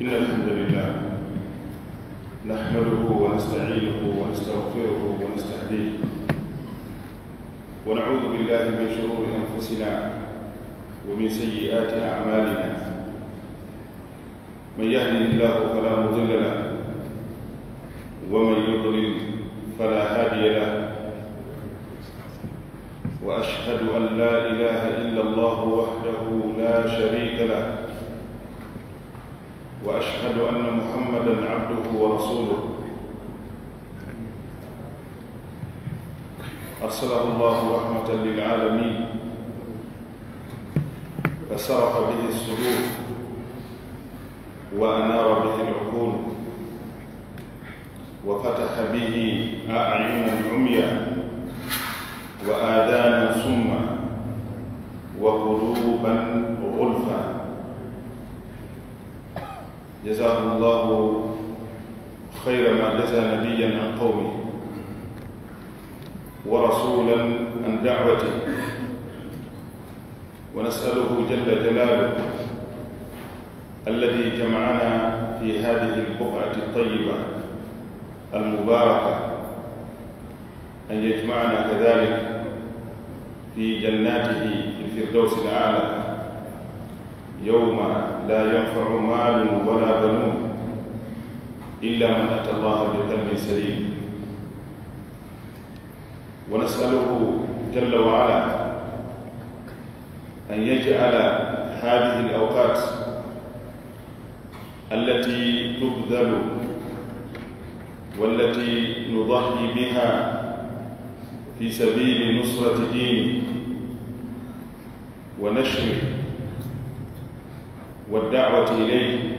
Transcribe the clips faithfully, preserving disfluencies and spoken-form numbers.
إن الحمد لله نحمده ونستعينه ونستغفره ونستهديه، ونعوذ بالله من شرور أنفسنا ومن سيئات أعمالنا. من يهده الله فلا مضل له، ومن يضلل فلا هادي له. وأشهد أن لا إله إلا الله وحده لا شريك له، وأشهد أن محمدا عبده ورسوله، أرسله الله رحمة للعالمين، فشرح به الصدور، وأنار به العقول، وفتح به أعينا عميا، وآذانا صما، وقلوبا غلفا. جزاه الله خير ما جزى نبيا عن قومه، ورسولا عن دعوته، ونسأله جل جلاله الذي جمعنا في هذه البقعة الطيبة المباركة أن يجمعنا كذلك في جناته في الفردوس الأعلى، يوم لا ينفع مال ولا بنون إلا من أتى الله بقلب سليم. ونسأله جل وعلا أن يجعل هذه الأوقات التي تبذل والتي نضحي بها في سبيل نصرة دينه ونشره والدعوة إليه،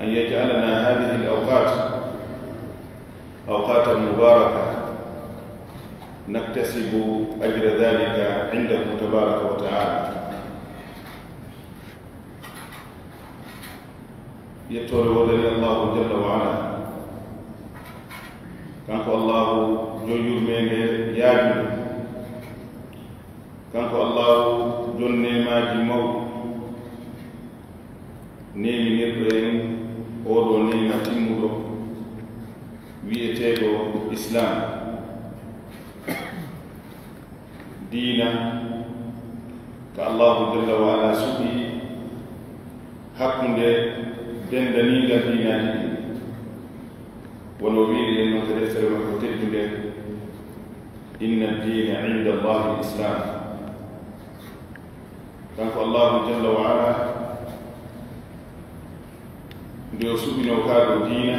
أن يجعلنا هذه الأوقات أوقاتا مباركة نكتسب أجر ذلك عنده تبارك وتعالى. Yettoore woodani Allahu jalla wa ala. Kanko Allahu jom yurmeende yaajude. Kanko Allahu jom neemaaji mawɗi. Neeminirɗo en ooɗo neema timmuɗo wi'eteeɗo Islaam. Diina ka Allahu jalla wa ala suɓi hakkunde dendaniigal diinaaji ɗin. Wano wi'iri en non ka deftere makko teddunde, "Inna diina inda Allahi l-Islam." Kanko Allahu jalla wa ala, nde o suɓinoo kaa ɗoo diina,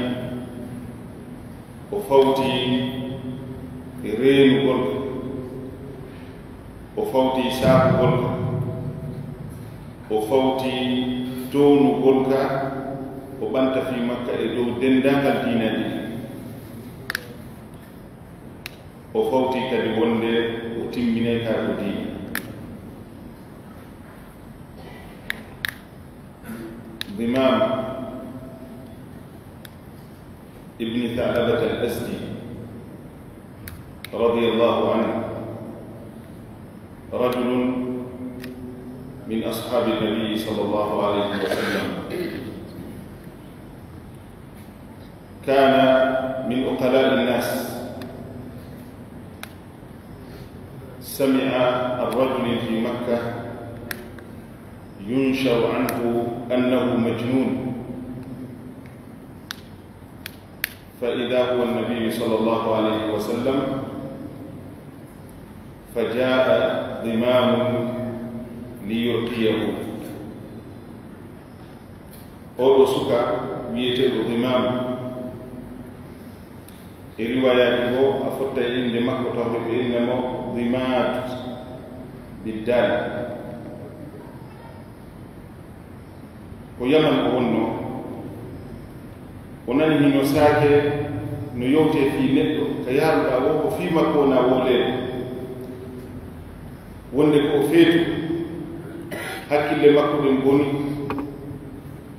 o fawti reenugol ka, o fawti saakugol ka, o fawti townugol ka, o ɓanta fii makka e dow denndaangal diinaaji ɗin. O fawti kadi wonde o timminay kaa ɗoo diina. Dimaam ibni Tha'labata al-Azdi, radiyallahu anhu, rajulun min ashaabi nabi sallallahu alayhi wa sallam. كان من عقلاء الناس، سمع عن رجل في مكة ينشر عنه أنه مجنون، فإذا هو النبي صلى الله عليه وسلم، فجاء ضمام ليرقيه. Oɗo suka wi'eteeɗo Dimaam, e riwaayaaji goo, a fottay innde makko taw ɓe inna mo Dimaat biddal. Ko Yaman o wonnoo, o nani hino saakee no yewtee fii neɗɗo ka yaaruɗaa woo, ko fii makko wonaa wooleede. Wonde ko o feetu, hakkille makko ɗen boni,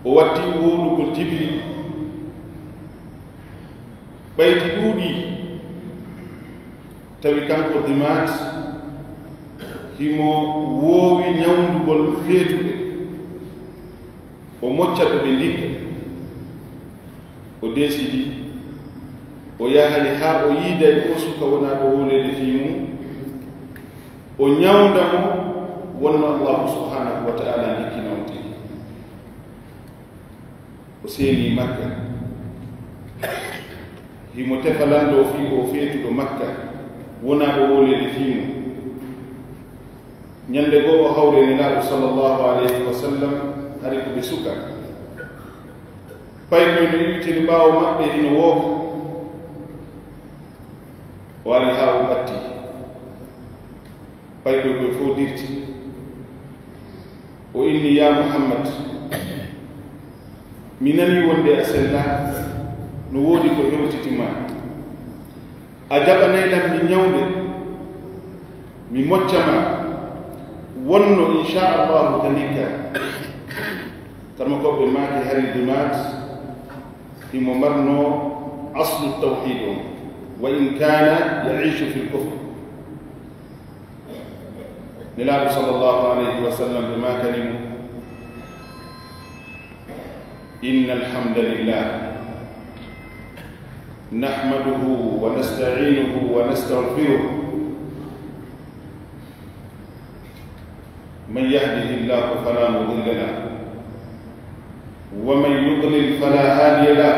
o watti wowlugol Jibril. Ɓayti ɗuuɗii, tawi kanko Dimaat himo woowi ñawndugol feetuɓe. O mocca ɓe, ɓe ndikka. O desidi, o yahay haa o yiiday oo suka wonaaɗo wowleede fii mum. O ñawnda mo, wonno Allaahu subhaanahu wa ta'aalaa ndikkina on tigi. O seeni Makka. Himo tefa lanndoo fii oo feetuɗo Makka, wonaaɗo wowleede fii mum. Ñannde goo o hawri e Nelaaɗo sallallaahu alayhi wa sallam, hari ko ɓe suka. Paykoy no iwitiri ɓaawo maɓɓe hino wooka. O ari haa o ɓatti. Paykoy koy fow dirti. O inni, "Yaa Muhammad, mi nanii wonde a sellaa, no woodi ko hewtiti ma. A jaɓanay lan mi ñawnde, mi mocca ma, wonno, inshaa Allaahu, ka ndikka." Karmakooɓe maaki hari Dimaat himo marnoo aslu tawhiid on, "Wa in kaana ya'iishu fil kufr." Nelaaɗo sallallaahu alayhi wa sallam ɓe maakani mo, "Inna alhamdalillah, nahmaduhu wa nasta'iinuhu wa nastaghfiruh. Man yahdihillahu fala mudilla lah." ومن يضلل فلا هادي له.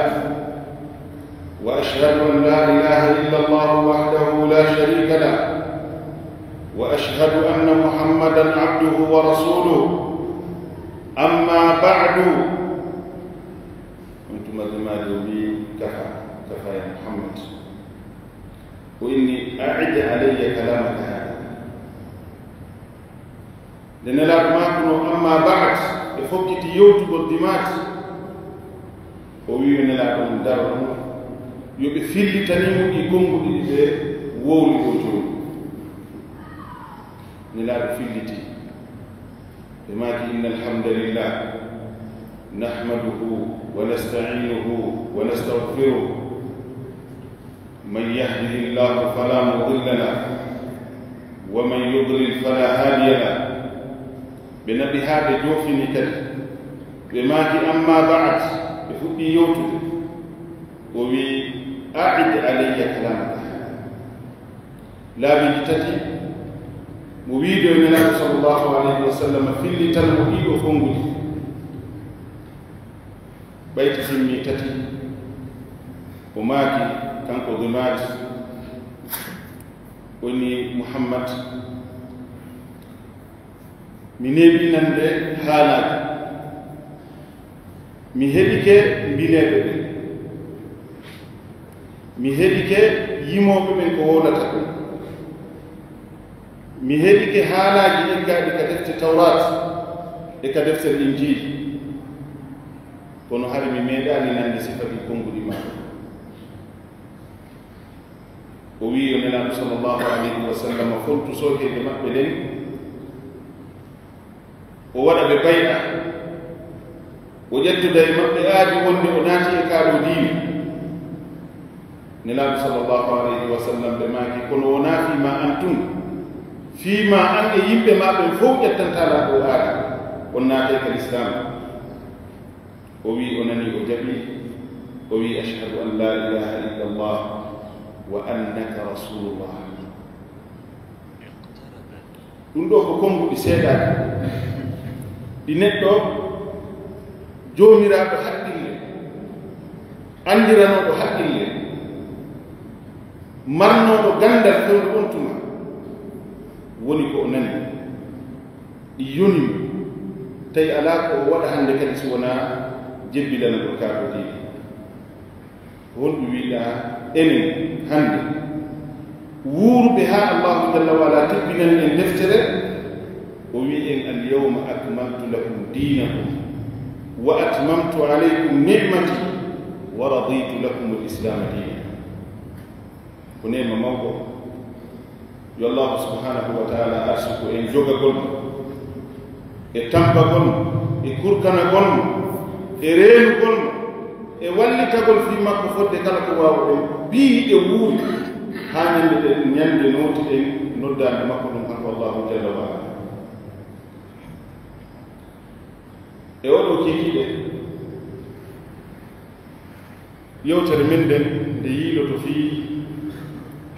وأشهد أن لا إله إلا الله وحده لا شريك له. وأشهد أن محمدا عبده ورسوله. أما بعد. Ɗum tuma jumaade o wi'i, "Kafa, kafa ya Muhammad." O inni, "أعد علي كلامك هذا." Nde Nelaaɗo maakuno, "Amma ba'd," ɓe fokkiti yewtugol Dimaat, o wi'i yo Nelaaɗo on daro ɗon, yo ɓe fillitani mo ɗi konnguɗi ɗi ɓe wowli ɗoo jooni. Nelaaɗo filliti, ɓe maaki, "Inna alhamdalillah, nahmaduhu wa nasta'inuhu wa nastaghfiruh." من يهده الله فلا مضل له ومن يضلل فلا هادي له. Ɓe naɓi haa ɓe joofini kadi. Ɓe maaki, "Amma ba'd," ɓe fuɗɗi yewtude. O wi'i, "A'id alayya kalamaka." Laabi ɗi tati, mo wiide o Nelaaɗo sallallahu alayhi wa sallam fillitan mo ɗiɗo konnguɗi. Ɓay tatimmi tati, o maaki, kanko Dimaat, woni Muhammad, mi neeɓi nande haalaaji. Mi heɗike mbileeɓe ɓen. Mi heɗike yimooɓe ɓen ko wowlata ɗum. Mi heɗike haalaaji eggaaɗi ka defte Tawraat e ka deftere Injiili. Kono hari mi meeɗaani nande sifa ɗi konnguɗi maa. O wi'i yo Nelaaɗo sallallahu alayhi wa sallam fontu sookeeje maɓɓe ɗen, o waɗa ɓe bay'a, o ƴettuda e maɓɓe aadi wonde o naati e kaa ɗoo diina. Nelaaɗo sallallahu alayhi wa sallam ɓe maaki, kono wonaa fii maa an tun, fii maa an e yimɓe maa ɓen fow ƴettantaa lan ɗoo aadi, on naatay ka Lislaam. O wi'i o nanii, o jaɓi, o wi'i, "Ashhadu an laa ilaaha illa Allah wa annaka Rasuulullah." Ɗum ɗoo ko konnguɗi seeɗaaɗi ɗi neɗɗo joomiraaɗo haqqille, anndiranooɗo haqqille, marnooɗo ganndal fewndo on tuma, woni ko o nani. Ɗi yoni mo, tawi alaa ko o waɗa hannde kadi si wonaa jebbilanagol kaa ɗoo diine. Ko honɗum wi'ɗaa enen hannde wuuruɓe haa Allaahu jalla wa ala tippinani en deftere? O wi'i en, "Al yawma akmaltu lakum diinakum wa atmamtu alaykum ni'mati wa raditu lakum al islaama diina." Ko neema mawɗo. Yo Allaahu subhaanahu wa ta'aalaa arsuku en jogagol mo, e tampagol mo, e kurkanagol mo, e reenugol mo, e wallitagol fii makko fodde kala ko waawuɗen, bii hiɗen wuuri haa ñande ɗen, ñande nootiɗen noddaande makko ɗum kanko Allaahu jalla wa ala. E oɗo kiikiiɗe, yewtere men nden nde yiiloto fii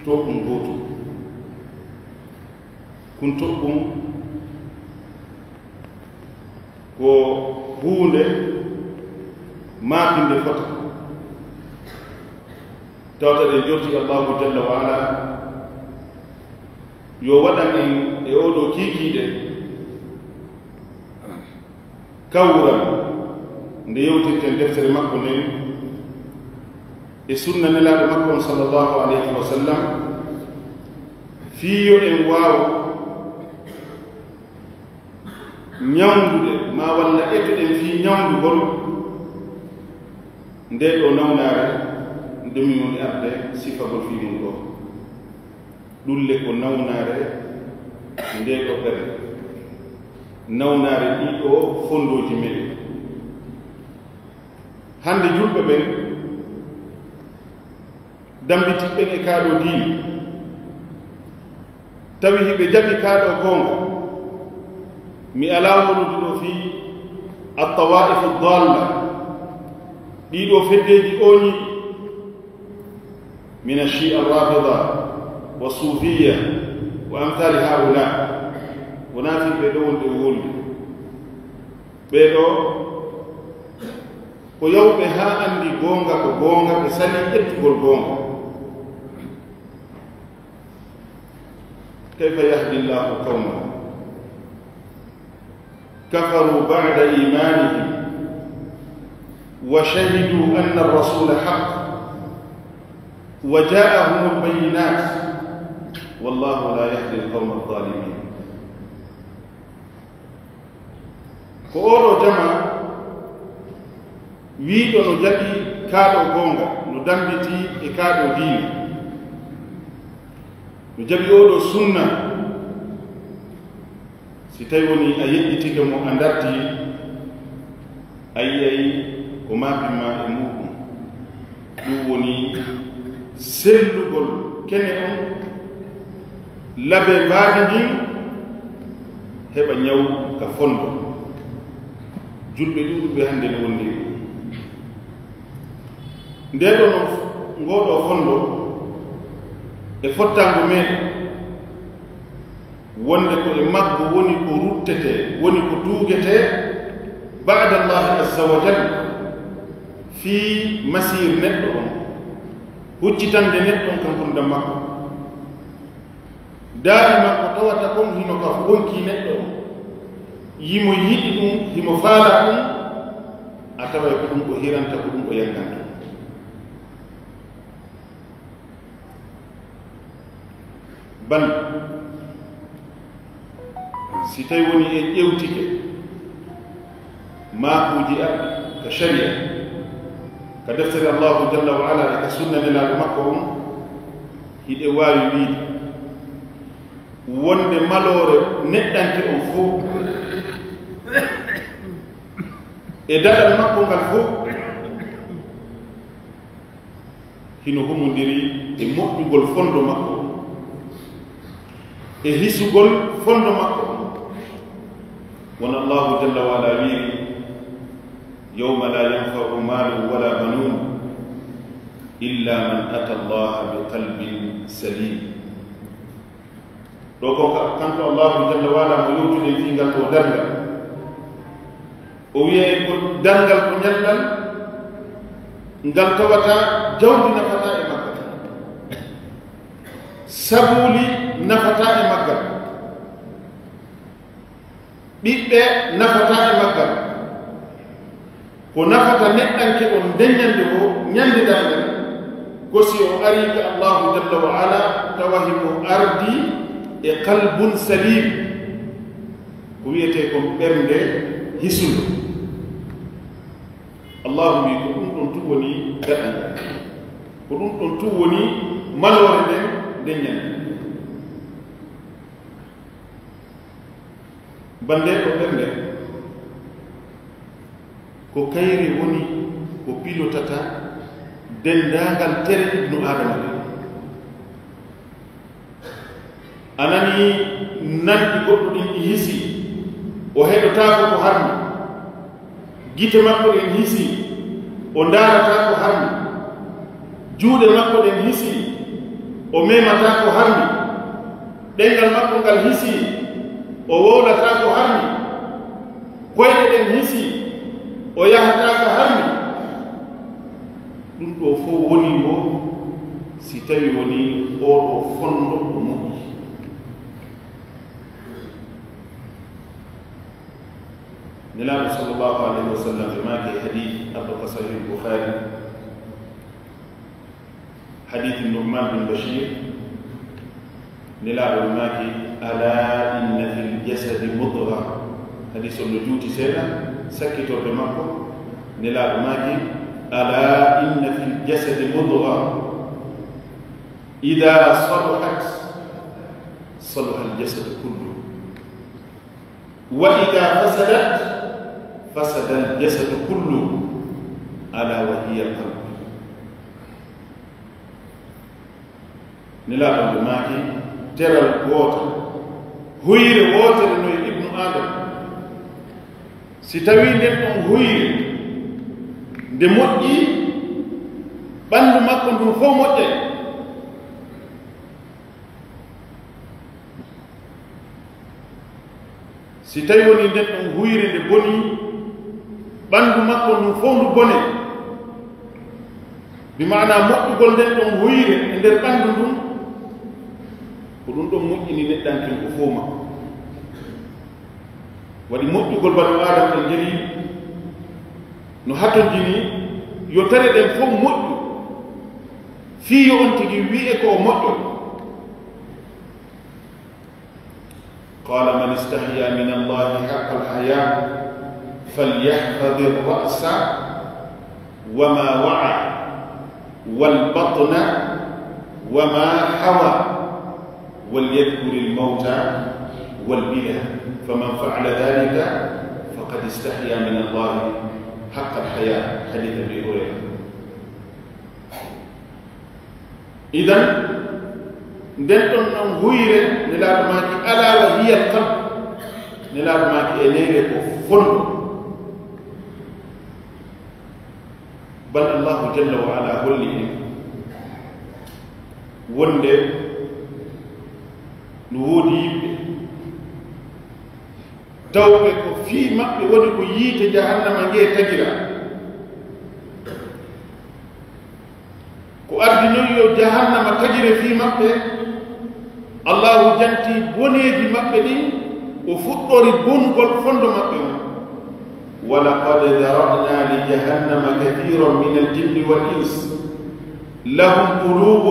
toɓɓum gootum. Kun toɓɓum ko huunde maapinde fota. Tawata ɗen jorti Allahu jalla wa ala yo waɗan en e oɗo kiikiiɗe kawral nde yewtirten deftere makko nden e sunna Nelaaɗo makko on sallallahu alayhi wa sallam, fii yo en waaw ñawndude maa walla etoɗen fii ñawndugol ndee ɗoo nawnaare nde min woni arde sifagol fii mun ɗoo. Ɗun le ko nawnaare ndee ɗoo ɓernde, nawnaare ɗii ɗoo fondooji men. Hannde julɓe ɓen, dambitiiɓe ɓen e kaa ɗoo diina, tawi hiɓe jaɓi kaa ɗoo goonga, mi alaa wondude ɗoo fii at-tawaa'ifu dalla, ɗii ɗoo feddeeji ooñiiɗi, min ash-shi'a rafida wa sufiya wa amthali haula, wonaa fii ɓee ɗoo wonde e wonde. Ɓee ɗoo ko yawɓe haa anndi goonga ko goonga, ɓe salii ƴettugol goonga. Kayfa yahdi Allahu qawman kafaru ba'da imanihim wa shahidu anna ar-rasula haqq wa ja'ahum al-bayyinat, wallahu la yahdi al-qawma adh-dhalimin. Ko oɗoo jamaa wiiɗo no jaɓi kaa ɗoo goonga, no dambitii e kaa ɗoo diina, no jaɓi oɗoo sunna, si tawi woni a yeƴƴitike mo, a dartii, a yi'ay ko maapin maa e muuɗum. Ɗum woni sellugol kene on, labe mbaadi ndin, heɓa ñaw ka fondo. Julɓe ɗuuɗuɓe hannde no wondi e ɗum. Ndee ɗoo non, ngoo ɗoo fondo e fottaango meeɗen, wonde ko e maggo woni ko ruttetee, woni ko tuugetee, ba'da Allaahi azza wa jalla, fii masiir neɗɗo on, huccitande neɗɗo on kan gurdam makko. Daa'iman ko tawata kon hino ka wonkii neɗɗo on, himo yiɗi ɗum, himo faalaa ɗum, a taway ko ɗum o hiranta, ko ɗum o yannganta. Bal, si tawi woni en ƴewtike maakuuji arɗi ka sharia, ka deftere Allahu jalla wa ala e ka sunna Nelaaɗo makko on, hiɗe waawi wiide wonde maloore neɗɗanke on fow e daɗal makko ngal fow, hino humondiri e moƴƴugol fondo makko, e hisugol fondo makko. Wona Allahu jalla wa ala wiiri, "Yawma la yanfa'u malun wala banun illa man ata Allaha bi qalbin salim." Ɗo ko ka-, kanko Allahu jalla wa ala mo yewtuɗen fii ngal ɗo darngal. O wi'ay ko darngal ko ñallal ngal tawata jawdi nafataa e maggal, sabuuli nafataa e maggal, ɓiɓɓe nafataa e maggal. Ko nafata neɗɗanke on nden ñande woo, ñande darngal, ko si o arii ka Allahu jalla wa ala, tawa himo ardii e qalbun salim, ko wi'etee kon ɓernde hisunde. Allahu wi'i ko ɗum ɗon tun woni gaɗal ngal. Ko ɗum ɗon tun woni maloore nden, nden ñande. Bannde ɗo ɓernde, ko kayre woni ko pilotata denndaangal tere ibnu Aadama ɗen. A nanii nanɗi goɗɗo ɗin ɗi hisii, o heɗotaako ko harmi. Gite makko ɗen hisii, o ndaarataa ko harmi. Juuɗe makko ɗen hisii, o memataa ko harmi. Ɗemngal makko ngal hisii, o wowlataa ko harmi. Koyɗe ɗen hisii, o yahataa ko harmi. Ɗum ɗoo fof wonii mbo si tawii wonii oo ɗoo fonndo o moƴƴi. Nelaaɗo sallallahu alayhi wa sallam e maaki e hadiis arɗo ka Sahih Bukhari, hadiis Nu'man bin Bashir, Nelaaɗo maaki, "Ala inna fil jasadi mudgha." Hadiis on no juuti seeɗa, sakkitorde makko, Nelaaɗo maaki, "Ala inna fil jasadi mudgha. Idha saluhat, saluha al jasadu kullu." Wa idha fasadat, fasada al jasadu kullu, ala wa hiya al qalb. Nelaaɗo maaki, teral gootal, huyre wootere no e Ibnu Adam. Si tawii nden ɗon huyre nde moƴƴi, ɓanndu makko ndun fow moƴƴay. Si tawii wonii nden ɗon huyre nde bonii, ɓanndu makko ndun fow ndu bonee. Bi maanaa moƴƴugol nden ɗon huyre e nder ɓanndu ndun, ko ɗum ɗon moƴƴini neɗɗanke ko fow makko. Waɗi moƴƴugol banu Aadama en ngel no hatonjini yo tare ɗen fow moƴƴu, fii yo on tigi wi'e ko o moƴƴo. قال: من استحيا من الله حق الحياء فليحفظ الرأس وما وعى والبطن وما حوى وليذكر الموت والبلى فمن فعل ذلك فقد استحيا من الله حق الحياء. حديث أبي هريرة. Idan, nden ɗon ɗon huyre, Nelaaɗo maaki, "Alaa wa hiya al qalb." Nelaaɗo maaki, e neyre ko fonndo. Bal Allahu jalla wa ala holli en wonde no woodi yimɓe tawɓe ko fii maɓɓe woni ko yiite jahannama ngee tagiraa. Ko ardinoyi yo jahannama tagire fii maɓɓe, Allahu jantii boneeji maɓɓe ɗin, o fuɗɗori bonugol fonndo maɓɓe on. ولقد ذرأنا لجهنم كثيرا من الجن والإنس لهم قلوب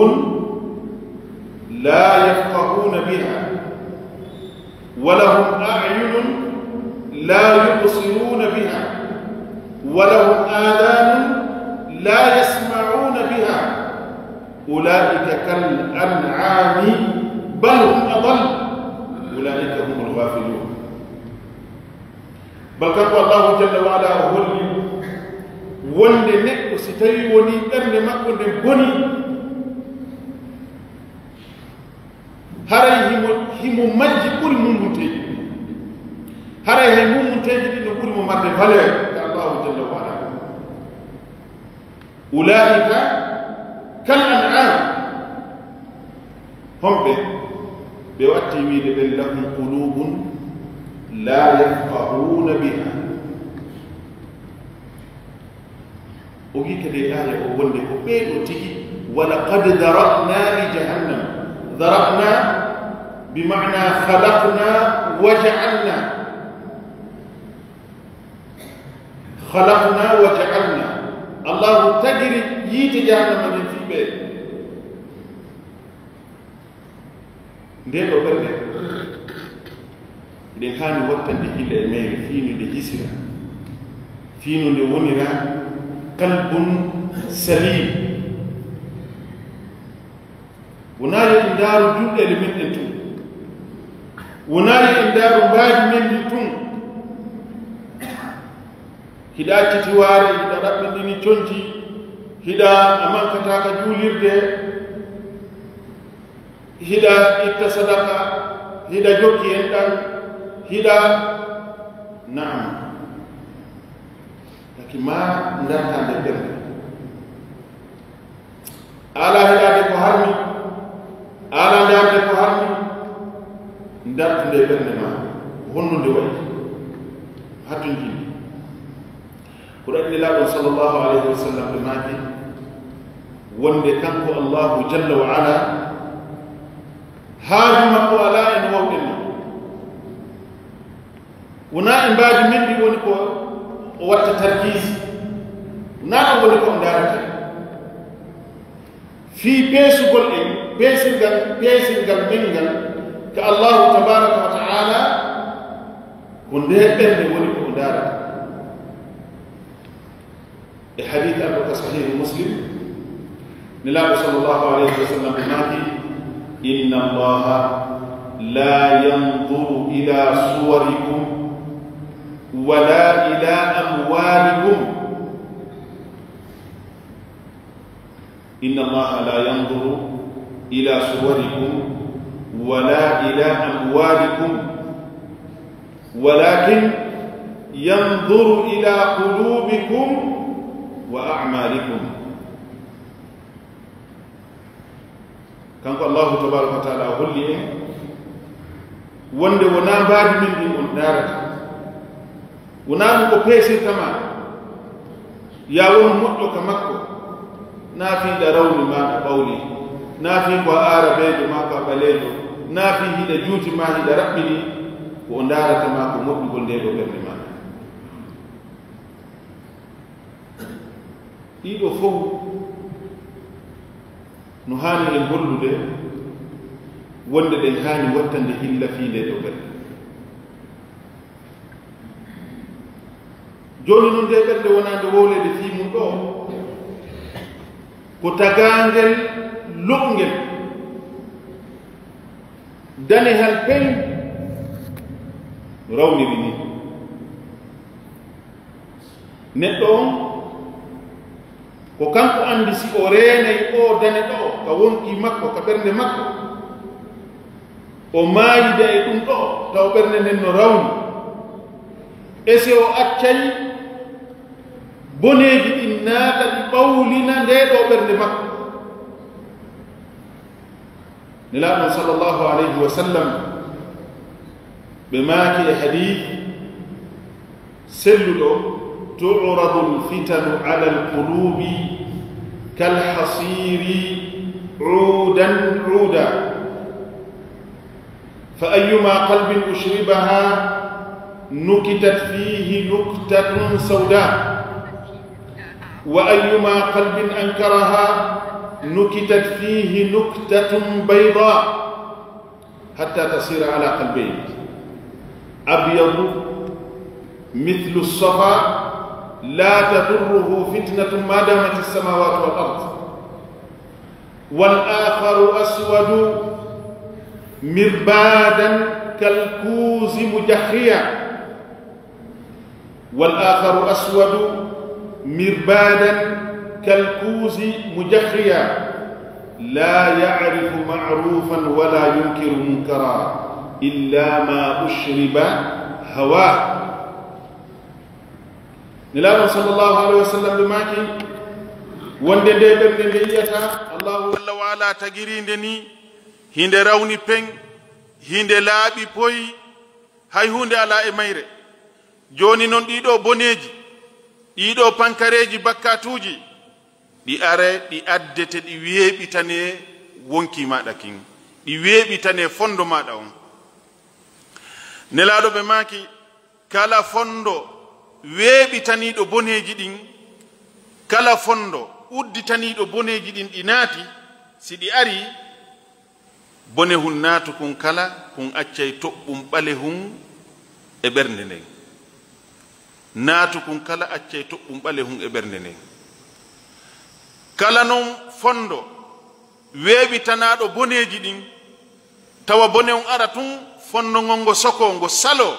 لا يفقهون بها ولهم أعين لا يبصرون بها ولهم آذان لا يسمعون بها أولئك كالأنعام بل هم أضل أولئك هم الغافلون. Bal kanko Allahu jalla wa ala o holli wonde neɗɗo si tawii wonii ɓernde makko nden bonii, haray himo, himo majji ɓuri mummunteeji. Haray hay mummunteeji ɗin no ɓuri mo marde valeur ka Allahu jalla wa ala. Ulaa'ika kal an'am. Homɓe ɓe watti wiide ɓen lahum qulubun la yafqahuna biha. O wi'i kadi e aaya o wonde ko ɓee ɗoo tigi, "Wa laqad dara'na li jahannam." Dara'na bi ma'na khalaqna wa ja'alna. Khalaqna wa ja'alna. Allahu tagiri yiite jahannama nden fii ɓee. Ndee ɗoo ɓernde, eɗen haani wattande hila e mayre fii no nde hisira, fii no nde wonira qalbun salim. Wonaa yo en ndaaru juuɗeele men ɗen tun, wonaa yo en ndaaru mbaadi men ndin tun. Hiɗa acciti waare, hiɗa raɓɓindini conci, hiɗa a mankataaka juulirde, hiɗa itta sadaka, hiɗa jokki enɗan, hiɗa, naam. Taki ma ndarta nde ɓernde. Ala heɗade ko harmi, ala ndarde ko harmi, ndartu nde ɓernde ma. Honno nde wayi? Hatun jini. Ko ɗaɗi Nelaaɗo sallallahu alayhi wa sallam ɓe maaki wonde kanko Allahu jalla wa ala, haaju makko ala en wawɗen mo. Wonaa e mbaadi men ndi woni ko o watta tarkiisi. Wonaa ɗum woni ko o ndaarata. Fii peesugol en, peesirgal, peesirgal men ngal ka Allahu tabaraka wa ta'ala, ko nde ɓernde woni ko o ndaarata. E hadith arɗo ka Sahihu Muslim, Nelaaɗo sallallahu alayhi wa sallam ɓe maaki, "Inna Allaha la yanzuru ila suwarikum wala ila amwalikum." Inna Allaha la yanzuru ila suwarikum wala ila amwalikum, walakin yanzuru ila qulubikum wa a'malikum. Kanko Allahu tabaraka wa taala holli en wonde wonaa mbaadi men ndin on ndaarata, wonaa ɗum o peesirta ma, ya wonu moƴƴo ka makko, naa fii hiɗa rawni maa ka ɓawli, naa fii ko a aarabeejo maa ko a ɓaleejo, naa fii hiɗa juuti maa hiɗa raɓɓiɗi, ko o ndaarata maa ko moƴƴugol ndee ɗoo ɓernde maa. Ɗiɗo fof no haani en hollude wonde ɗen haani wattande hilla fii ndee ɗoo ɓernde. Jooni non, ndee ɓernde wonaa nde wowleede fii mum ɗoo, ko tagaangel lo'ungel, danehal peng rawniri ni. Neɗɗo on, ko kanko anndi si o reenay oo dane ɗoo ka wonkii makko, ka ɓernde makko, o maayida e ɗum ɗoo, taw ɓernde nden no rawni. E si o accay boneeji ɗin naata ɗi ɓawlina ndee ɗoo ɓernde makko. Nelaaɗo sallallahu alayhi wa sallam ɓe maaki e hadiis selluɗo, "Tu'radu al-fitanu ala al-qulubi kal-hasiri udan uda. Fa ayyuma qalbin ushribaha nukitat fihi nuktatun sauda. Wa ayyuma qalbin ankaraha nukitat fihi nuktatun bayda. Hatta tasira ala qalbayn abyadu mithlu safa la tadurruhu fitnatun ma damat as-samawati wal ard. Wal akharu aswadu mirbadan kal kuzi mujakhriya." Wal akharu aswadu mirbadan kal kuzi mujakhriya, la ya'rifu ma'rufan wala yunkiru munkara illa ma ushriba hawa. Nelaaɗo sallallahu alayhi wa sallam ɓe maaki wonde nde ɓernde nde yi'ata Allahu jalla wa ala tagiriinde ni, hinde rawni peng, hinde laaɓi poy, hay huunde alaa e mayre. Jooni non, ɗii ɗoo boneeji, ɗii ɗoo pankareeji, bakkatuuji, ɗi are, ɗi addete, ɗi weeɓitanee wonkii maaɗa kin, ɗi weeɓitanee fondo maaɗa on. Nelaaɗo ɓe maaki, kala fondo weeɓitaniiɗo boneeji ɗin, kala fondo udditaniiɗo boneeji ɗin ɗi naati, si ɗi arii, bone hun naatu kun kala, kun accay toɓɓum ɓalehun e ɓernde nden. Naatu kun kala accay toɓɓum ɓalehun e ɓernde nden. Kala non fondo weeɓitanaaɗo boneeji ɗin, tawa bone on ara tun, fondo ngon ngo sokoo, ngo saloo,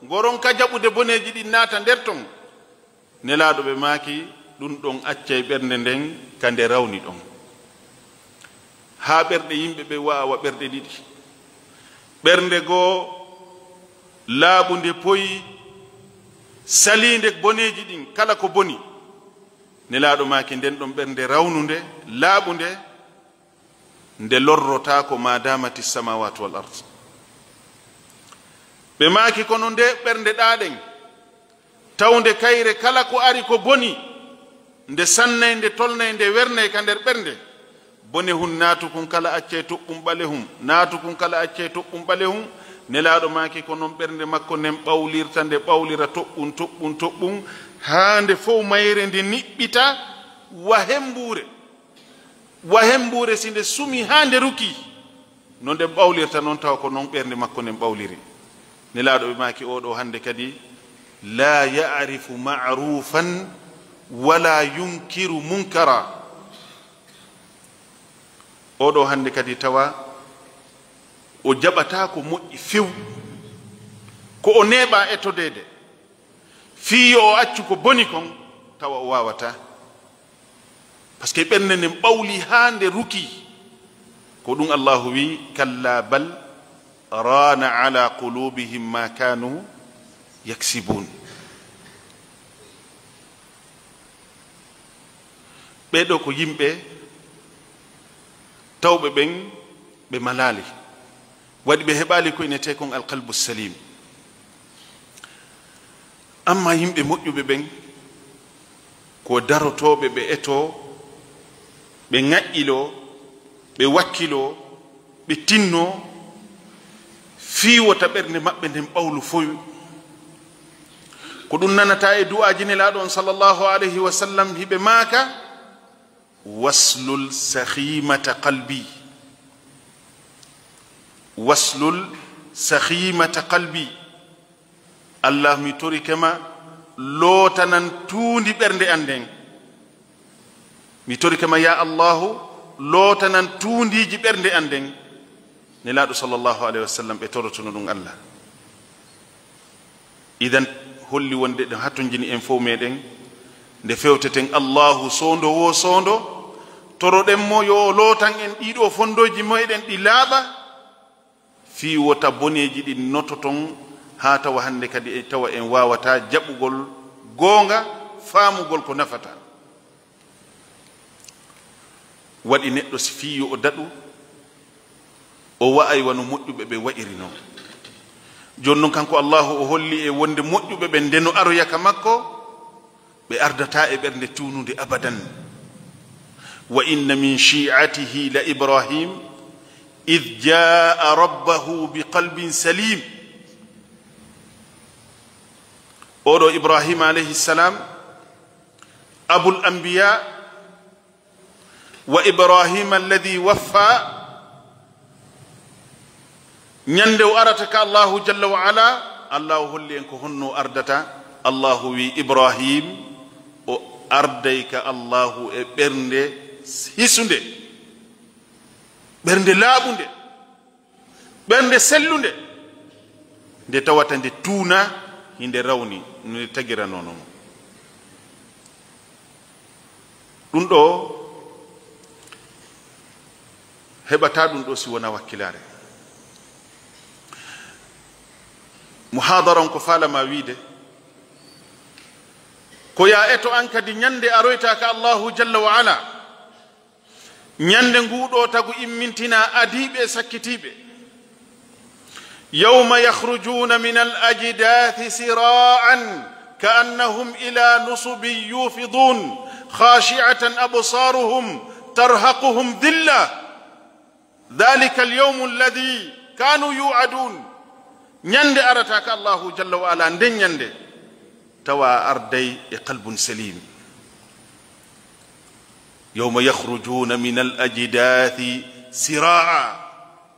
ngo ronka jaɓude boneeji ɗin naata nder ton. Nelaaɗo ɓe maaki, ɗum ɗon accay ɓernde nden ka nde rawni ɗon. Haa ɓerɗe yimɓe ɓe wa'a wa ɓerɗe ɗiɗi. Ɓernde goo laaɓunde poyi, saliinde boneeji ɗin, kala ko boni. Nelaaɗo maaki, nden ɗon ɓernde rawnunde, laaɓunde, nde lorrotaako ma damati samawati wal ard. Ɓe maaki, kono nde ɓernde ɗaaɗen, tawnde kayre kala ko ari ko boni, nde sannay, nde tolnay, nde wernay ka nder ɓernde. Bone hun naatu kun kala accay toɓɓum ɓale hun, naatu kun kala accay toɓɓum ɓale hun. Nelaaɗo maaki, ko non ɓernde makko nden ɓawlirta, nde ɓawlira toɓɓum, toɓɓum, toɓɓum, haa nde fow mayre nde niɓɓita wa hembuure. Wa hembuure si nde sumi haa nde ruki, no nde ɓawlirta non, tawa ko non ɓernde makko nden ɓawliri. Nelaaɗo ɓe maaki, oɗo hannde kadi, la ya'rifu ma'rufan wala yunkiru munkara. Oɗo hannde kadi tawa o jaɓata ko moƴƴi few, ko o neeɓa e todeede. Fii yo o accu ko boni kon, tawa o waawata. Parce que ɓernde nden ɓawli haa nde ruki. Ko ɗum Allahu wi, "Kalla bal raana ala qulubihim ma kanu yaksibun." Ɓee ɗoo ko yimɓe tawɓe ɓen, ɓe malaali. Waɗi ɓe heɓaali ko inetee kon alqalbu salim. Amma yimɓe moƴƴuɓe ɓen, ko darotooɓe, ɓe etoo, ɓe ŋaƴƴiloo, ɓe wakkiloo, ɓe tinnoo, fii wota ɓernde maɓɓe nden ɓawlu fow. Ko ɗum nanataa e du'aaji Nelaaɗo on sallallahu alayhi wa sallam, hiɓe maaka, "Waslul sakhimata qalbi. Waslul sakhimata qalbi." Allah, mi torike ma, lootanan tuundi ɓernde an nden. Mi torike ma, ya Allahu, lootanan tuundiiji ɓernde an nden. Nelaaɗo sallallahu alayhi wa sallam, ɓe torotono ɗum Allah. Idan, holli wonde ɗum hatonjini en fof meɗen, nde fewteten Allahu soondo wo soondo, toroɗen mo yo o lootan en ɗiɗo fondooji meɗen ɗi laaɓa, fii wota boneeji ɗin nototon, haa tawa hannde kadi e tawa en waawataa jaɓugol goonga, faamugol ko nafata. Waɗi neɗɗo si fii yo o daɗu, o wa'ay wano moƴƴuɓe ɓe wa'iri non. Jooni non, kanko Allahu o holli e wonde moƴƴuɓe ɓen nde no aroya ka makko, ɓe ardataa e ɓernde tuununde abadan. "Wa inna min shi'atihi la Ibrahim, idh jaa rabbahu bi qalbin salim." Oɗo Ibrahima alayhi salam, abul anbiya, "Wa Ibrahima alladhi waffa." Ñande o arata ka Allahu jalla wa ala, Allahu holli en ko honno o ardata. Allahu wi Ibrahim, o arday ka Allahu e ɓernde hisunde, ɓernde laaɓunde, ɓernde sellunde, nde tawata nde tuuna, hinde rawni, no nde tagiranono mo. Ɗum ɗo, heɓataa ɗum ɗo si wonaa wakkilaare. Muhaadara on ko faalama wiide, ko yaa eto an kadi ñande aroyta ka Allahu jalla wa ala. Ñande nguɗo tagu immintina adiiɓe e sakkitiiɓe. "Yawma yakhrujuna min al-ajdathi sira'an ka'annahum ila nusubin yufidun, khashi'atan absaruhum tarhaquhum dhilla. Dhalika al-yawmu alladhi kanu yu'adun." Ñande arata ka Allahu jalla wa ala, nden ñande tawa arday e qalbun salim. "Yawma yakhrujuna min al-ajdathi sira'a."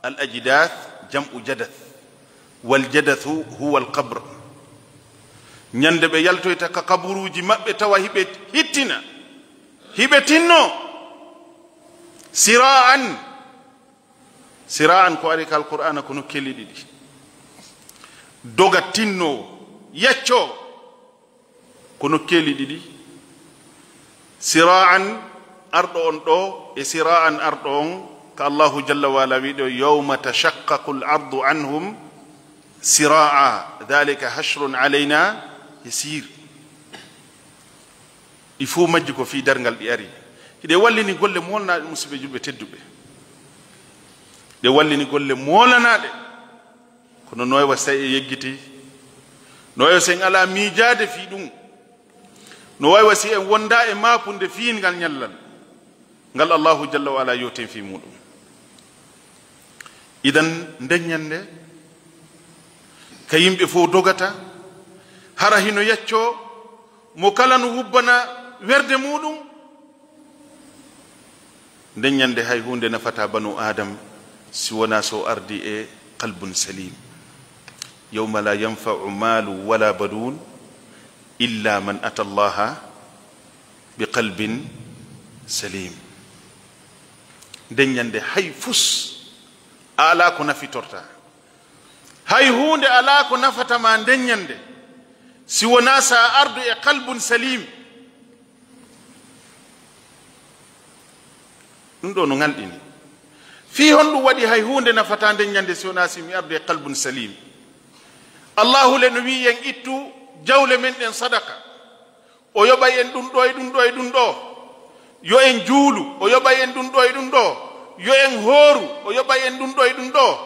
Al-ajdath jam'u jadath. Wal jadathu huwa al-qabr. Ñande ɓe yaltoyta ka kaburuuji maɓɓe tawa hiɓe hittina, hiɓe tinno. Sira'an. Sira'an ko ari ka Alqur'aana ko nokkeeli ɗiɗi. Doga tinno, yacco. Ko nokkeeli ɗiɗi. Sira'an arɗo on ɗo, e sira'an arɗo on ka Allahu jalla wa ala wi ɗo, "Yawma tashaqqaqu al-ardu anhum sira'a, dhalika hashrun alayna Yasiir. Ɗi fof majji ko fii darngal ɗi ari. Hiɗe wallini golle moolnaaɗe, musidɓe julɓe tedduɓe. Ɗe wallini golle moolanaaɗe. Kono no wayi wa si en yeggiti, no wayi wa si en alaa miijaade fii ɗum, no wayi wa si en wondaa e maapunde fii ngal ñallal, ngal Allahu jalla wa ala yewten fii muuɗum. Idan, nden ñande ka yimɓe fof dogata, hara hino yaccoo, mo kala no wubbana werde muuɗum. Nden ñande hay huunde nafataa banu Aadam si wonaa so ardi e qalbun salim. Yawma la yanfa'u malu wala banun illa man ata Allaha bi qalbin salim. Nden ñande hay fus a alaa ko nafitorta. Hay huunde alaa ko nafata ma nden ñande si wonaa sa ardu e qalbun salim. Ɗum ɗo no ŋalɗini. Fii honɗum waɗi hay huunde nafataa nden ñande si wonaa si mi ardu e qalbun salim? Allahu le no wi'i en ittu jawle men ɗen sadaka. O yoɓay en ɗum ɗo e ɗum ɗo e ɗum ɗo. Yo en juulu, o yoɓay en ɗum ɗo e ɗum ɗo. Yo en hooru, o yoɓay en ɗum ɗo e ɗum ɗo.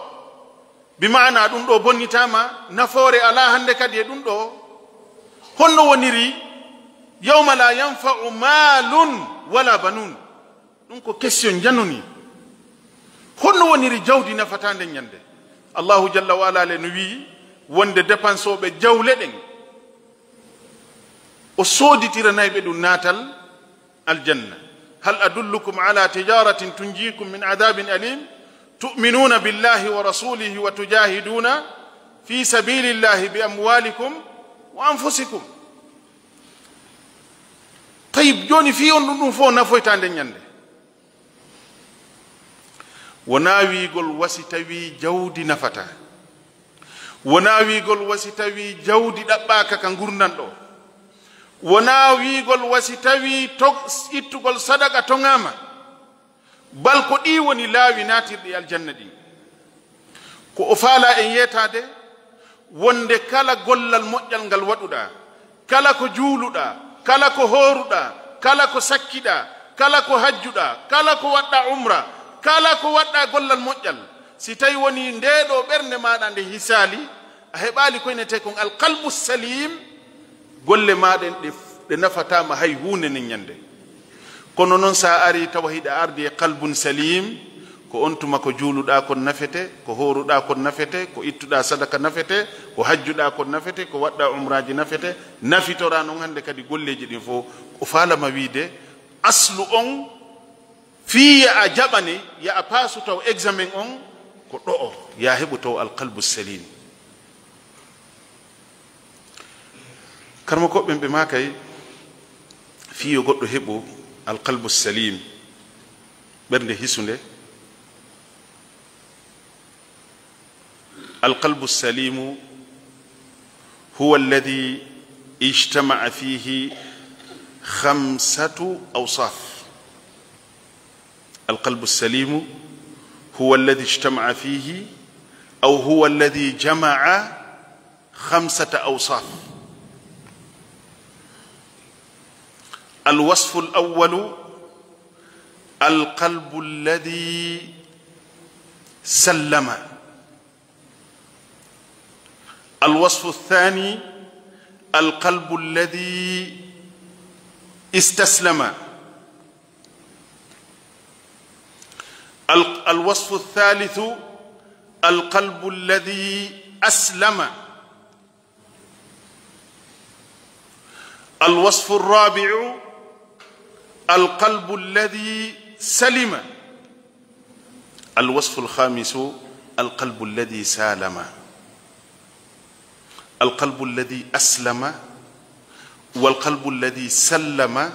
Bi maana ɗum ɗo bonnitaama, nafoore alaa hannde kadi e ɗum ɗo. Honno woniri yawma la yanfa'u malun wala banun? Ɗum ko question janoni. Honno woniri jawdi nafataa nden ñande? Allahu jalla wa ala le no wi'i wonde depansooɓe jawle ɗen, o sooditiranay ɓe ɗum naatal aljanna. Hal adullukum ala tijaratin tunjikum min adabin alim, tu'minuna billahi wa rasulihi wa tujahiduna fi sabilillahi bi amwalikum wa anfusikum. Tayib, jooni fii on ɗum ɗum fof nafoyta nden ñande. Wonaa wiigol wasi tawi jawdi nafata. Wonaa wiigol wasi tawi jawdi ɗaɓɓaaka ka ngurndan ɗo. Wonaa wiigol wasi tawi to-, ittugol sadaka toŋaama. Bal ko ɗi woni laawi naatirɗi aljanna ɗin. Ko o faala en yeetaade wonde kala gollal moƴƴal ngal waɗuɗaa, kala ko juuluɗaa, kala ko hooruɗaa, kala ko sakkiɗaa, kala ko hajjuɗaa, kala ko waɗɗaa umra, kala ko waɗɗaa gollal moƴƴal, si tawi woni ndee ɗoo ɓernde maaɗa nde hisaali, a heɓaali ko inetee kon alqalbu salim, golle maaɗa ɗen ɗe, ɗe nafataa ma hay huunde nden ñande. Kono noon, sa ari tawa hiɗa ardi e qalbun salim, ko on tuma ko juuluɗaa kon nafete, ko hooruɗaa kon nafete, ko ittuɗaa sadaka nafete, ko hajjuɗaa kon nafete, ko waɗɗaa umraaji nafete, nafitoraa noon hannde kadi golleeji ɗin fof. O faalama wiide, aslu on, fii ya a jaɓane, ya a paasu taw examen on, ko ɗo'o, ya heɓu taw alqalbu salim. Karmakooɓe ɓen ɓe maakay, fii yo goɗɗo heɓu alqalbu salim, ɓernde hisunde. Alqalbu salimu huwa alladhi ijtama'a fihi khamsatu awsaf. القلب السليم هو الذي اجتمع فيه، أو هو الذي جمع خمسة أوصاف. الوصف الأول: القلب الذي سلم. الوصف الثاني: القلب الذي استسلم. ال-، الوصف الثالث: القلب الذي أسلم. الوصف الرابع: القلب الذي سلم. الوصف الخامس: القلب الذي سالم. القلب الذي أسلم، والقلب الذي سلم،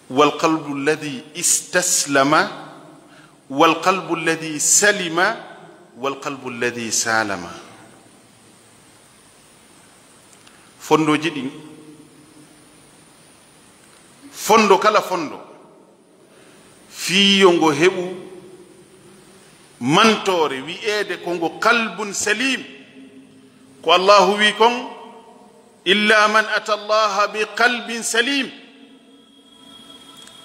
والقلب الذي استسلم، والقلب الذي سلم، والقلب الذي سالم. Fondooji ɗin, fondo kala fondo, fii yo ngo heɓu mantoore wi'eede ko ngo qalbun salim. Ko Allahu wi kon, إلا من أتى الله بقلب سليم.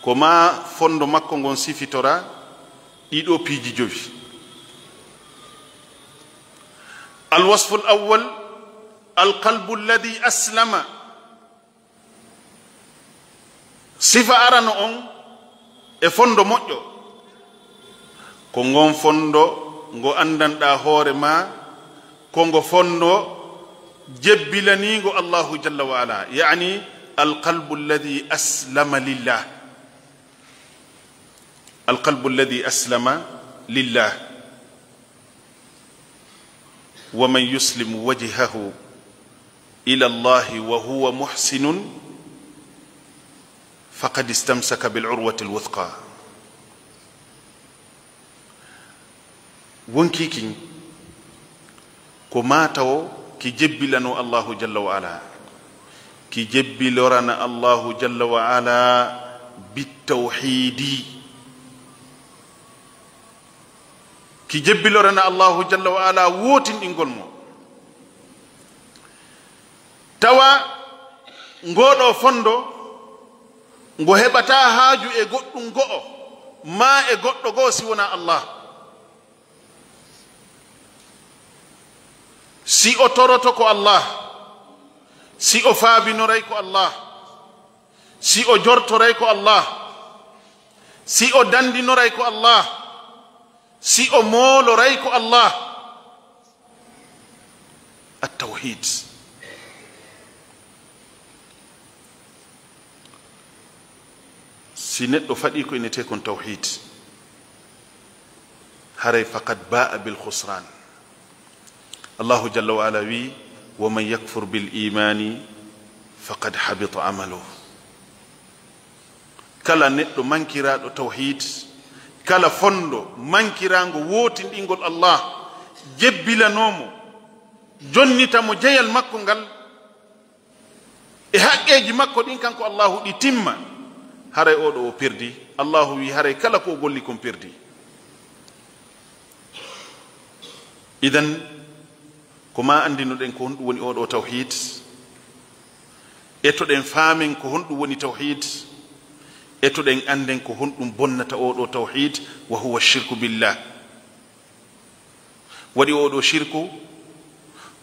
Ko ma fondo makko ngon sifitora ɗiɗo piiji jowi. الوصف الأول: القلب الذي أسلم. Sifa arano on e fondo moƴƴo, ko ngon fondo ngo anndanɗaa hoore ma, ko ngo fondo jebbilaniingo Allahu jalla wa ala, yani القلب الذي أسلم لله. القلب الذي أسلم لله. ومن يسلم وجهه إلى الله وهو محسن فقد استمسك بالعروة الوثقى. Wonkii kin ko ma tawo ki jebbilano Allahu jalla wa ala, ki jebbilorana Allahu jalla wa ala bittawhidi. Ki jebbilorana Allahu jalla wa ala wootinɗingol mo. Tawa ngoɗo fondo ngo heɓata haaju e goɗɗum go'o, ma e goɗɗo go'o si wona Allah. Si o toroto ko Allah, si o faabinoray ko Allah, si o jortoray ko Allah, si o dandinoray ko Allah, si o mooloray ko Allah. At-tawhid. Si neɗɗo faɗi ko inete kon tawhid, haray faqad ba'a bil khusran. Allahu jalla wa ala wi: ومن يكفر بالإيمان فقد حبط عمله. Kala neɗɗo mankiraaɗo tawhid, kala fondo mankiraango wootinɗingol Allah, jebbilanomo, jonnita mo jeyal makko ngal, e haqqeeji makko ɗin kanko Allahu ɗi timma, haray oɗo o perdi. Allahu wi haray kala ko o golli kon perdi. Idan, ko ma anndinoɗen ko honɗum woni oɗo tawhid, etoɗen faamen ko honɗum woni tawhid, etoɗen annden ko honɗum bonnata oɗo tawhid, wa huwa shirku billah. Waɗi oɗo shirku,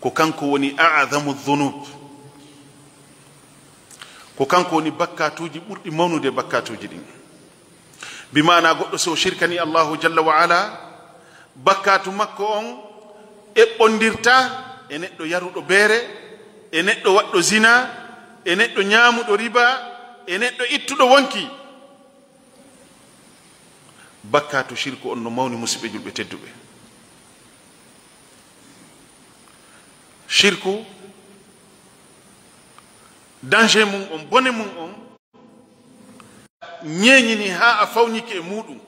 ko kanko woni a'zamu dhunub. Ko kanko woni bakkatuuji ɓurɗi mawnude e bakkatuuji ɗin. Bi maana goɗɗo so o shirkani Allahu jalla wa ala, bakkatu makko on eɓɓondirta e neɗɗo yaruɗo beere, e neɗɗo waɗɗo zina, e neɗɗo ñaamuɗo riba, e neɗɗo ittuɗo wonki. Bakkatu shirku on no mawni, musiɓɓe julɓe tedduɓe. Shirku, danger mum on, bone mum on, ñeeñini haa a fawnike e muuɗum.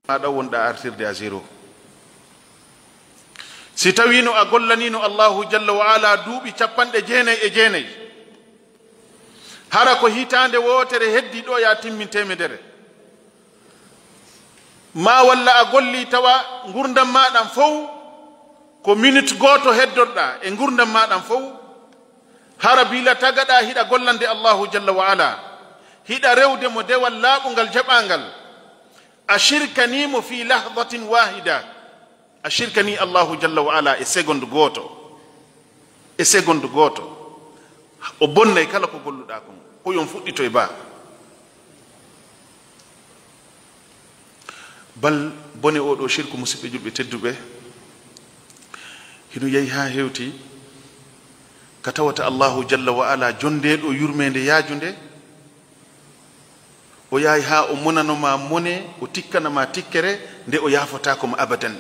Maa ɗaw wonɗa artirde à zéro. Si tawino a gollanino Allahu jalla wa ala duuɓi capanɗe jeenayi e jeenayi, hara ko hitaande wootere heddi ɗo ya timmin teemedere. Ma walla a golli tawa ngurdam ma ɗam fow ko minute gooto heddorɗa e ngurdam ma ɗam fow, hara bila tagaɗa hiɗa gollande Allahu jalla wa ala, hiɗa rewde mo dewal laaɓungal jaɓangal, a shirkani mo fi lahdatin wahida. A shirkani Allahu jalla wa ala e seconde gooto, e seconde gooto. O bonnay kala ko golluɗa kon, ko yon fuɗɗito e ba. Bal bone oɗo shirku, musiɓɓe julɓe tedduɓe, hino yahi ha hewti ka tawata Allahu jalla wa ala jondeɗo yurmende yaajunde, o yahay ha o monanoma mone, o tikkanama tikkere nde o yaafotaako ma abadan.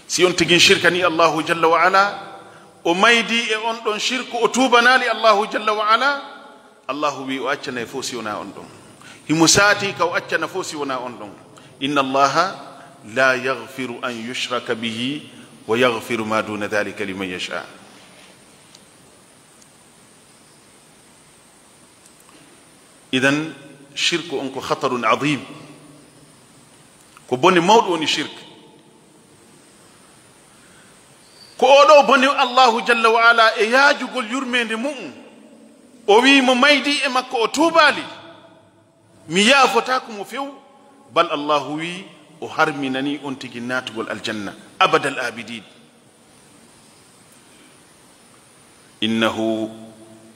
Si on tigin shirkani Allahu jalla wa ala, o maydi e on ɗon shirku, o tuubanaali Allahu jalla wa ala, Allahu wi o accanay fof si wona on ɗon. Himo saati ka o accana fof si wona on ɗon. Inna Allaha la yaghfiru an yushraka bihi wa yaghfiru ma duna dhalika liman yasha. Idan, shirku on ko khatarun azim. Ko bone mawɗo woni shirk. Ko Oɗo boni Allahu jalla wa ala e yaajugol yurmeende mu'um. O wi'i mo maydi e makko o tuubaali, mi yaafotaako mo few, bal Allahu wi'i o harminani on tigi naatugol aljanna abadal abidin. Innahu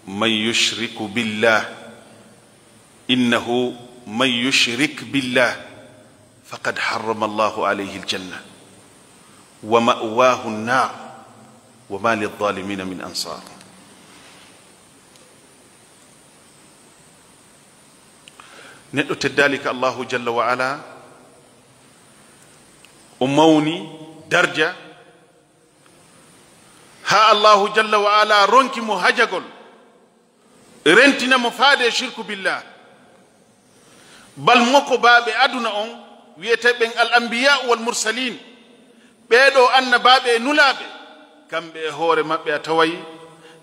man yushriku billah, innahu man yushrik billah, faqad harrama Allahu alayhi aljanna, wa ma'wahu an-nar, wa ma lidh-dhalimina min ansar. Neɗɗo teddaali ka Allahu jalla wa ala, o mawni darja, haa Allahu jalla wa ala ronki mo hajagol, rentina mo faade e shirku billah. Bal mo ko baaɓe aduna on, wi'ete ɓen al anbiya wal mursalin, ɓee ɗoo annabaaɓe e nulaaɓe, kamɓe e hoore maɓɓe a taway,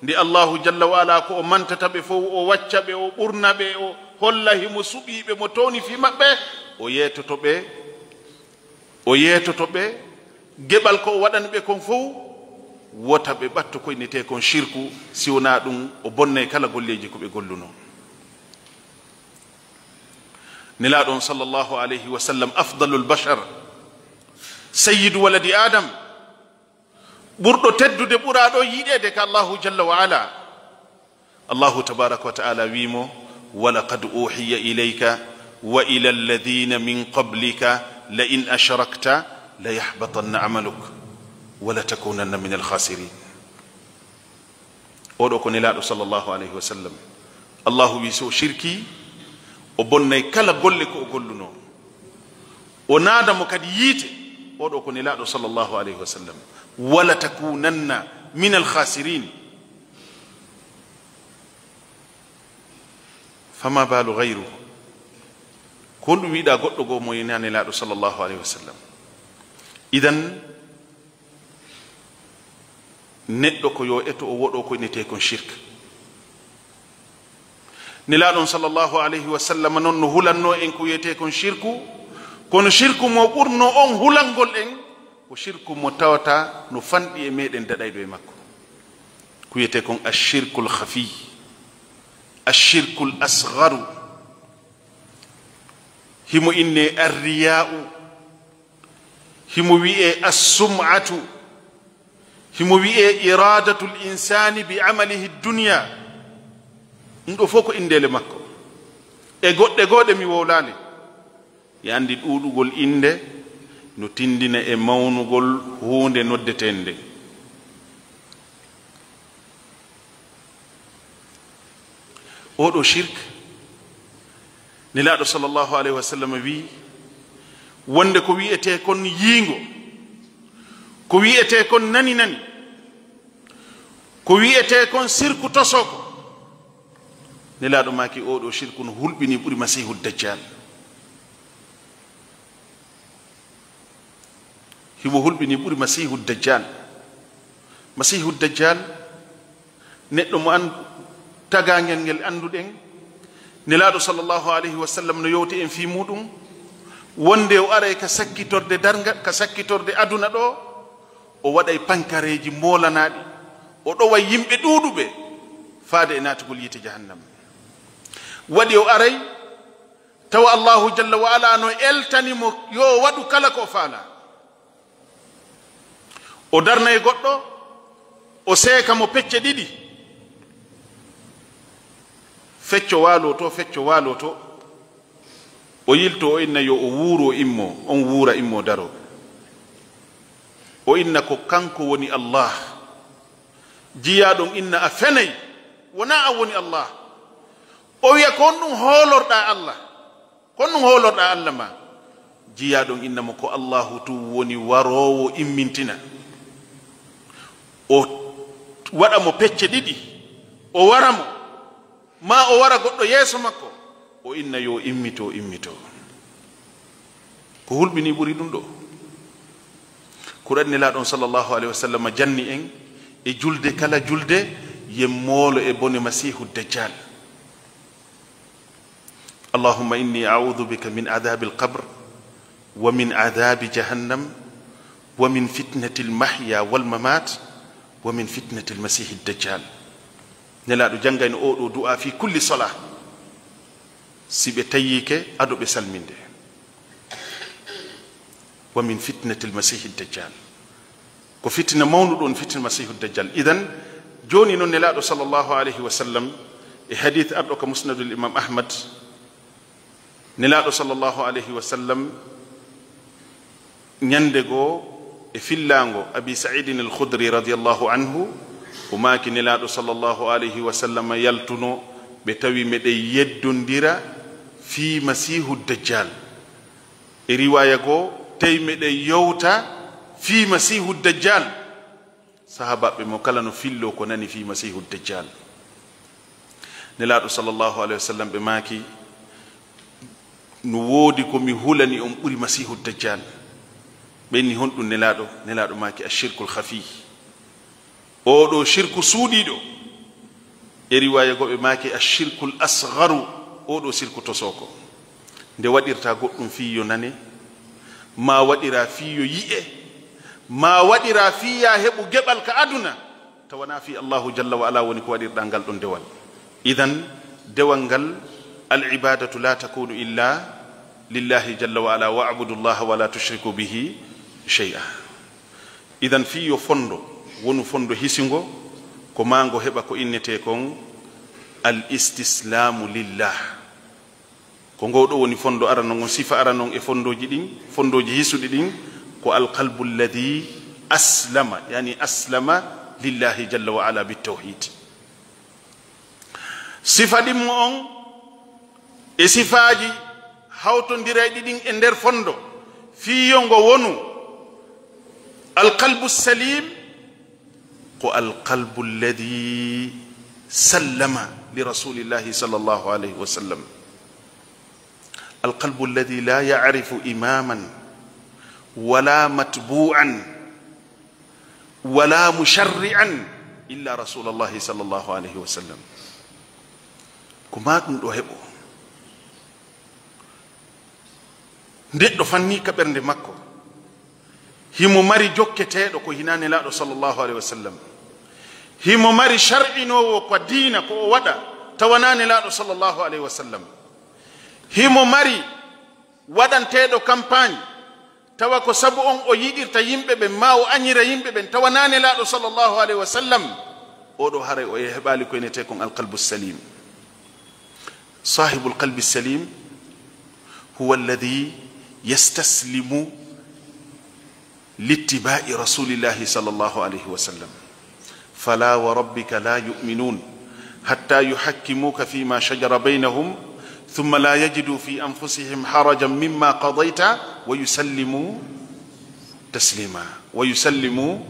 nde Allahu jalla wa ala ko o mantata ɓe fow, o wacca ɓe, o ɓurna ɓe, o holla himo suɓii ɓe, mo towni fii maɓɓe, o yeetoto ɓe, o yeetoto ɓe, geɓal ko o waɗani ɓe kon fow, wota ɓe ɓatto ko innetee kon shirku, si wonaa ɗum, o bonnay kala golleeji ko ɓe gollunoo. Nelaaɗo on sallallahu alayhi wa sallam, afdalul bashar, sayyidu waladi Adam, ɓurɗo teddude, ɓuraaɗo yiɗeede ka Allahu jalla wa ala. Allahu tabaraka wa ta'ala wi'i mo, "Wa laqad uhiya ilayka wa ila alladhina min qablika la in ashrakta la yahbatanna amaluk wa la takunanna min al-khasirin." Oɗo ko Nelaaɗo sallallahu alayhi wa sallam. Allahu wi so o shirki, o bonnay kala golle ko o gollunoo. O naada mo kadi yiite. Oɗo ko Nelaaɗo sallallahu alayhi wa sallam. "Wala takunanna min al-khasirin." Fama balu ghayru. Ko honɗum wiɗa goɗɗo goo mo yena Nelaaɗo sallallahu alayhi wa sallam? Idan, neɗɗo ko yo eto o woɗo ko innetee kon shirk. Nelaaɗo on sallallahu alayhi wa sallam non no hulannoo en ko wiyetee kon shirku, kono shirku mo ɓurnoo on hulangol en, ko shirku mo tawata no fanɗi e meɗen daɗayɗo e makko. Ko wiyetee kon ashirkul khafi, ashirkul asgharu, himo innee arriya'u, himo wi'ee as-sum'atu, himo wi'ee iradatul insani bi amalihi dunya. Ɗum ɗo fof ko indeele makko. E goɗɗe goo ɗe mi wowlaali. E anndi ɗuuɗugol innde no tinndina e mawnugol huunde noddeteende. Oɗo shirk, Nelaaɗo sallallahu alayhi wa sallam wi, wonde ko wiyetee kon yiingo, ko wiyetee kon nani nani, ko wiyetee kon sirku tosoko, Nelaaɗo maaki oɗo shirku no hulɓini ɓuri Masiihu Dajjal. Himo hulɓini ɓuri Masiihu Dajjal. Masiihu Dajjal, neɗɗo mo an-, tagaangel ngel annduɗen, Nelaaɗo sallallahu alayhi wa sallam no yowti en fii muuɗum, wonde o aray ka sakkitorde darnga, ka sakkitorde aduna ɗo, o waɗay pankareeji moolanaaɗi, o ɗoway yimɓe ɗuuɗuɓe faade e naatugol yiite jahannama. Waɗi o aray, tawa Allahu jalla wa ala no eltani mo yo o waɗu kala ko o faalaa. O darnay goɗɗo, o seeka mo pecce ɗiɗi. Fecco waaloo to, fecco waaloo to. O yilto, o inna yo o wuuro immo, on wuura immo daro. O inna ko kanko woni Allah. Jiyaaɗo on inna a fenay, wonaa an woni Allah. O wiya ko honɗum hoolorɗaa Allah? Ko honɗum hoolorɗaa Allah ma? Jiyaaɗo on inna mo ko Allahu tun woni waroowo immintina. O waɗa mo pecce ɗiɗi, o wara mo, maa o wara goɗɗo yeeso makko, o inna yo immito, immito. Ko hulɓini ɓuri ɗum ɗo. Ko ɗum Nelaaɗo on sallallahu alayhi wa sallam janni en e julde kala julde, yen moolo e bone Masiihu Dajjal. اللهم إني أعوذ بك من عذاب القبر ومن عذاب جهنم ومن فتنة المحيا والممات Wa min fitnati lmasihi dajjal. Nelaaɗo janngayno oo ɗoo du'a fi kulli sola, si ɓe tawiike ado ɓe salminde. Wa min fitnati lmasihi dajjal. Ko fitina mawnuɗo on, fitina masihu dajjal. Idan, jooni noon, Nelaaɗo sallallahu alayhi wa sallam, e hadith arɗo ka musnadul imam Ahmad, Nelaaɗo sallallahu alayhi wa sallam, ñande goo, e fillaango Abi Saidin al Khudri radiyallahu anhu, o maaki, Nelaaɗo sallallahu alayhi wa sallam yaltuno, ɓe tawi meɗen yeddondira fii Masiihu Dajjal. E riwaaya goo, tawi meɗen yewta fii Masiihu Dajjal. Sahaabaaɓe mo kala no filloo ko nani fii Masiihu Dajjal. Nelaaɗo sallallahu alayhi wa sallam, ɓe maaki, no woodi ko mi hulani on ɓuri Masiihu Dajjal. Ɓe inni, honɗum, Nelaaɗo? Nelaaɗo maaki, ashirkul khafi. Oo ɗoo shirku suuɗiiɗo. E riwaaya goo ɓe maaki, ashirkul asgharu, oo ɗoo shirku tosooko. Nde waɗirta goɗɗum fii yo nane, maa waɗira fii yo yi'e, maa waɗira fii yaa heɓu geɓal ka aduna, tawa wanaa fii Allahu jalla wa ala woni ko waɗirɗa ngal ɗon dewal. Idan, dewal ngal, al ibadatu la takunu illa lillahi jalla wa ala, wa abudu llaha wa la tushriku bihi shay'a. Idan, fii yo fondo wonu fondo hisungo, ko maa ngo heɓa ko innetee kon al istislaamu lillah. Ko ngoo ɗoo woni fondo arano ngon, sifa arano on e fondooji ɗin, fondooji hisuɗi ɗin, ko alqalbu alladhi aslama, yani aslama lillahi jalla wa ala bittawhid. Sifa ɗimmo on e sifaaji hawtondirayɗi ɗin e nder fondo, fii yo ngo wonu alqalbu salim, ko alqalbu alladhi sallama li rasulillahi sallallahu alayhi wa sallam. Alqalbu alladhi la ya'rifu imaman wala matbu'an wala musharri'an illa rasulallahi sallallahu alayhi wa sallam. Ko maa ɗum ɗoo heɓo. Ndeɗɗo fanni ka ɓernde makko. Himo mari jokketeeɗo ko hinaa Nelaaɗo sallallahu alayhi wa sallam. Himo mari shar'inoowo ko diina ko o waɗa, tawa wanaa Nelaaɗo sallallahu alayhi wa sallam. Himo mari waɗanteeɗo campagne, tawa ko sabu on o yiɗirta yimɓe ɓen, maa o añira yimɓe ɓen, tawa wanaa Nelaaɗo sallallahu alayhi wa sallam. Oo ɗoo haray o heɓaali ko innetee kon alqalbu salim. Sahibul qalbi salim huwa alladhi yastaslimu littiba'i rasulillahi sallallahu alayhi wa sallam. Fala wa rabbika la yu'minun hatta yuhakkimuka fima shajara baynahum thumma la yajidu fi anfusihim harajan mimma qadayta wa yusallimu taslima. Wa yusallimu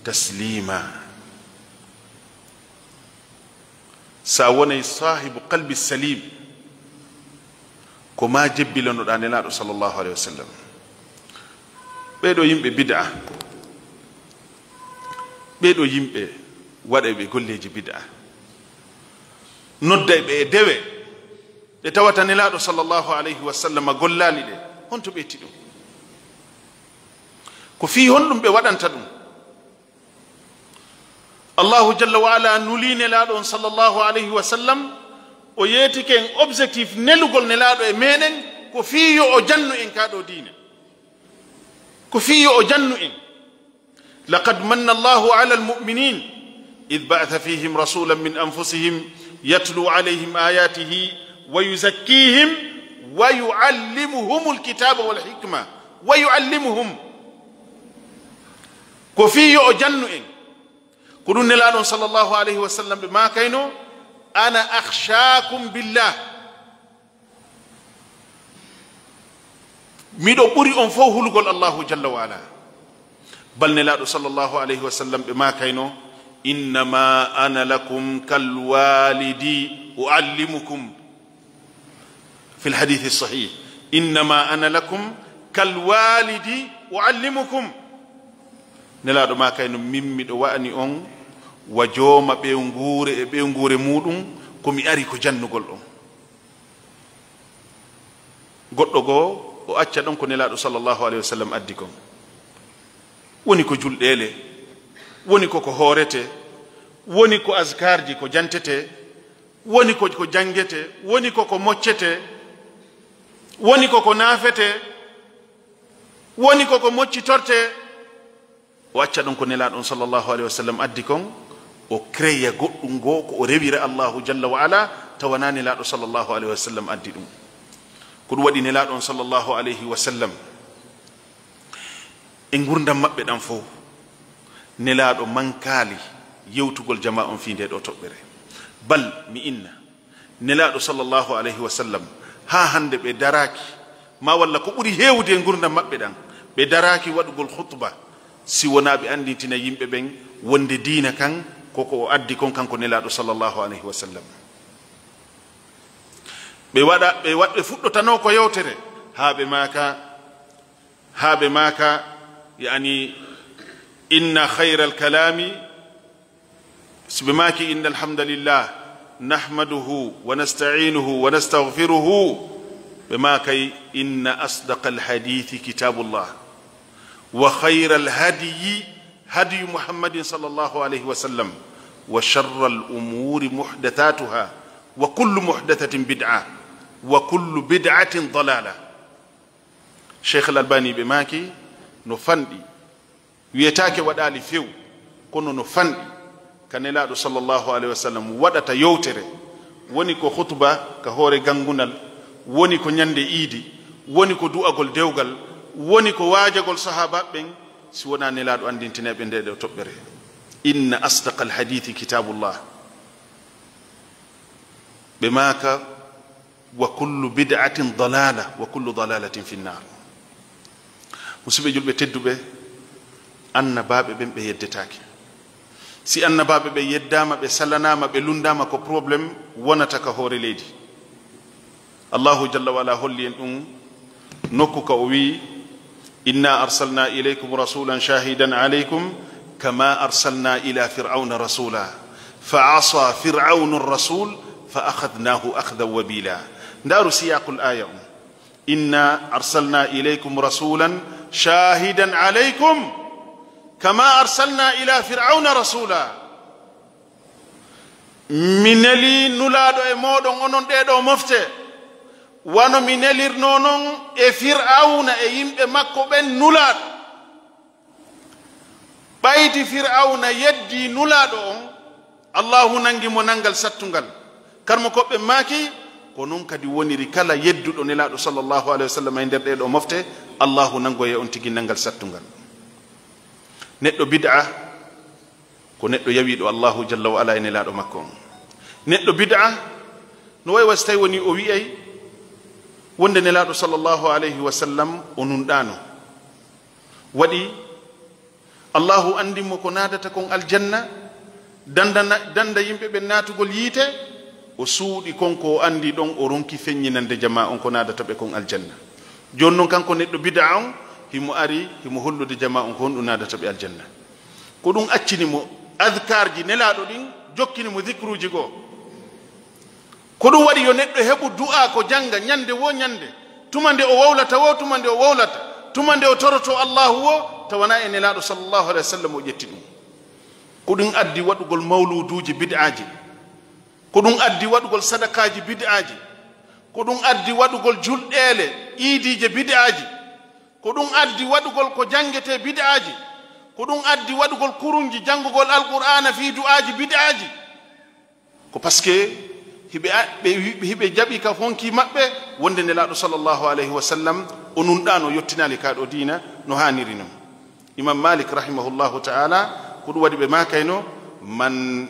taslima. Sa wonay saahibu qalbi salim, ko ma jebbilanoɗa Nelaaɗo sallallahu alayhi wa sallam. Ɓee ɗoo yimɓe bid'a, ɓee ɗoo yimɓe waɗayɓe golleeji bid'a, noddayɓe e dewe ɗe tawata Nelaaɗo sallallahu alayhi wa sallam gollaali ɗe, honto ɓe etti ɗum? Ko fii honɗum ɓe waɗanta ɗum? Allahu jalla wa ala nulii Nelaaɗo on sallallahu alayhi wa sallam, o yeetike en objectif nelugol Nelaaɗo e meɗen, ko fii yo o jannu en kaa ɗoo diina. Ko fii yo o jannu en. Laqad manna Allahu ala almu'minin id ba'atha fihim rasulan min anfusihim yatlu alayhim ayatihi wa yuzakkihim wa yu'allimuhumul kitaba wal hikma wa yu'allimuhum. Ko fii yo o jannu en. Ko ɗum Nelaaɗo on sallallahu alayhi wa sallam ɓe maakayno, "Ana akhshakum billah." Miɗo ɓuri on fof hulugol Allahu jalla wa ala. Bal Nelaaɗo sallallahu alayhi wa sallam ɓe maakayno, "Innama ana lakum kal walidi uallimukum." Fil hadithi sahih, "Innama ana lakum kal walidi uallimukum." Nelaaɗo maakayno, "Min miɗo wa'ani on wa jooma ɓeynguure e ɓeynguure muuɗum, ko mi ari ko jannugol on." Goɗɗo goo, o acca ɗon ko Nelaaɗo sallallahu alayhi wa sallam addi kon. Woni ko julɗeele, Woni ko ko hoorete, woni ko askarji ko jantete, woni ko ko jangete, woni ko ko moccete, woni ko ko naafete, woni ko ko moccitorte. O acca ɗon ko Nelaaɗo on sallallahu alayhi wa sallam addi kon, o créa goɗɗum goo ko o rewira Allahu jalla wa ala, tawa na Nelaaɗo sallallahu alayhi wa sallam addi ɗum. Ko ɗum waɗi Nelaaɗo on sallallahu alayhi wa sallam, e ngurdam maɓɓe ɗan fow, Nelaaɗo mankaali yewtugol jamaa on fii ndee ɗoo toɓɓere. Bal mi inna, Nelaaɗo sallallahu alayhi wa sallam, haa hannde ɓe daraaki, ma walla ko ɓuri heewude e ngurdam maɓɓe ɗan, ɓe daraaki waɗugol khutba, si wonaa ɓe anndintina yimɓe ɓen wonde diina kan ko ko o addi kon, kanko Nelaaɗo sallallahu alayhi wa sallam. Ɓe waɗa, ɓe wa-, ɓe fuɗɗotanoo ko yewtere, haa ɓe maaka, haa ɓe maaka, yani, inna khayral kalami, si ɓe maaki, inna alhamdalillah, nahmaduhu wa nasta'inuhu wa nastaghfiruhu, ɓe maakay, inna asdaqal hadithi kitabullah, wa khayral hadyi hadyu Muhammadin sallallahu alayhi wa sallam, wa sharral umuri muhdathatuha, wa kullu muhdathatin bid'a, wa kullu bid'atin dalala. Cheikh Al Albani ɓe maaki no fanɗi, wiyetaake waɗaali few, kono no fanɗi ka Nelaaɗo sallallahu alayhi wa sallam waɗata yewtere, woni ko khutba ka hoore gangunal, woni ko ñande iidi, woni ko du'agol dewgal, woni ko waajagol sahaabaaɓe ɓen, si wonaa Nelaaɗo anndintinay ɓe ndee ɗoo toɓɓere. Inna asdaqal hadithi kitabullah. Ɓe maaka, wa kullu bid'atin dalala, wa kullu dalalatin fi nnar. Musidɓe julɓe tedduɓe, annabaaɓe ɓen ɓe yeddetaake. Si annabaaɓe ɓe yeddaama, ɓe salanaama, ɓe lundaama, ko problème wonata ka hoore leydi. Allahu jalla wa ala holli en ɗum nokku ka o wi'i, inna arsalna ilaykum rasulan shahidan alaykum kama arsalna ila fir'auna rasula fa asa fir'aunu rasul fa akhadnahu akhdan wabila. Ndaaru siyaqul aya on, inna arsalna ilaykum rasulan shahidan alaykum kama arsalna ila fir'auna rasula. Mi neli nulaaɗo e mooɗon onon ɗee ɗoo mofte, wano mi nelirnoo non e Fir'awna e yimɓe makko ɓen nulaaɗo. Ɓaydi Fir'awna yeddii nulaaɗo on, Allahu nangi mo nangal sattungal. Karmo koɓɓe maaki, ko non kadi woniri kala yedduɗo Nelaaɗo sallallahu alayhi wa sallam e nder ɗee ɗoo mofte, Allahu nangoye on tigi nangal sattungal. Neɗɗo bid'a ko neɗɗo yawiiɗo Allahu jalla wa ala e Nelaaɗo makko on. Neɗɗo bid'a no wayi wa si tawi woni o wi'ay wonde Nelaaɗo sallallahu alayhi wa sallam o nunɗaano. Waɗi Allahu anndi mo ko naadata kon aljanna, danda, danda yimɓe ɓen naatugol yiite, o suuɗi kon ko o anndi ɗon, o ronki feññinande jamaa on ko naadata ɓe kon aljanna. Jooni non kanko neɗɗo bid'a on, himo ari, himo hollude jamaa on ko honɗum naadata ɓe aljanna. Ko ɗum accini mo adkarji Nelaaɗo ɗin, jokkini mo zikruuji goo. Ko ɗum waɗi yo neɗɗo heɓu du'a ko jannga ñande woo ñande, tuma nde o wowlata woo, tuma nde o wowlata, tuma nde o torotoo Allahu woo, tawa na e Nelaaɗo sallallahu alayhi wa sallam o ƴetti ɗum. Ko ɗum addi waɗugol mawluuduuji bid'aaji. Ko ɗum addi waɗugol sadakaaji bid'aaji. Ko ɗum addi waɗugol julɗeele iidiije bid'aaji. Ko ɗum addi waɗugol ko janngetee bid'aaji. Ko ɗum addi waɗugol kurunji janngugol Alqur'aana fii du'aaji bid'aaji. Ko parce que hiɓe a-, ɓe, hiɓe jaɓi ka fonki maɓɓe wonde Nelaaɗo sallallahu alayhi wa sallam o nunɗaano, o yottinaali ka ɗo diina no haaniri non. Imam Malik rahimahullahu ta'ala, ko ɗum waɗi ɓe maakayno, man,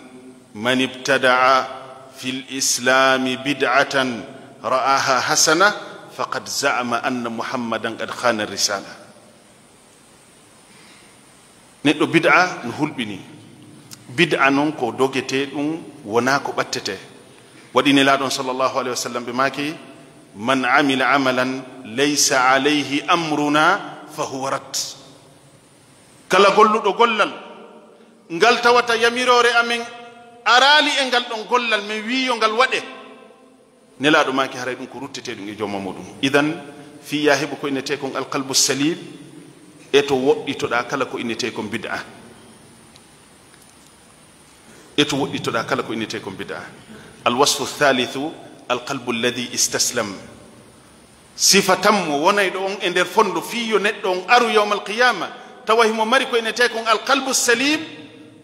man ibtada'a fil islami bid'atan ra'aha hasana, faqad za'ama anna Muhammadan qad khana risala. Neɗɗo bid'a no hulɓini. Bid'a non ko dogetee ɗum, wonaa ko ɓattetee. Waɗi Nelaaɗo on sallallahu alayhi wa sallam ɓe maaki, man amila amalan laysa alayhi amruna fa huwa rad. Kala golluɗo gollal, ngal tawata yamiroore amen araali e ngal ɗon gollal, men wii yo ngal waɗe, Nelaaɗo maaki haray ɗum ko ruttetee ɗum e jooma muɗum. Idan, fii yaa heɓu ko innetee kon alqalbu salim, e to woɗɗitoɗaa kala ko innetee kon bid'a. E to woɗɗitoɗaa kala ko innetee kon bid'a. Alwasfu thalithu, alqalbu alladhi istaslam. Sifa tammo wonayɗo on e nder fondo fii yo neɗɗo on aru yawmal qiyama, tawa himo mari ko innetee kon alqalbu salim,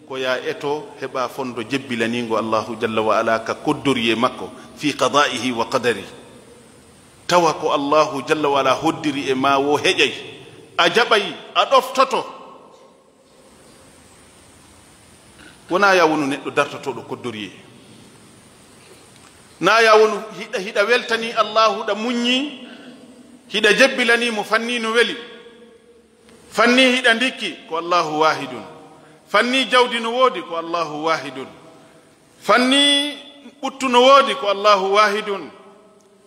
ko yaa eto heɓa fondo jebbilaniingo Allahu jalla wa ala ka koddoriyee makko fii qada'ihi wa qadari. Tawa ko Allahu jalla wa ala hoddiri e maa woo heƴay, a jaɓay, a ɗoftoto. Wonaa yaa wonu neɗɗo dartotooɗo koddoriyee. Naa yaa wonu hiɗa, hiɗa weltanii Allaahu, ɗa muññii, hiɗa jebbilanii mo fannii no weli. Fannii hiɗa ndikki, ko Allaahu waahidun. Fannii jawdi no woodi, ko Allaahu waahidun. Fannii ɓuttu no woodi, ko Allaahu waahidun.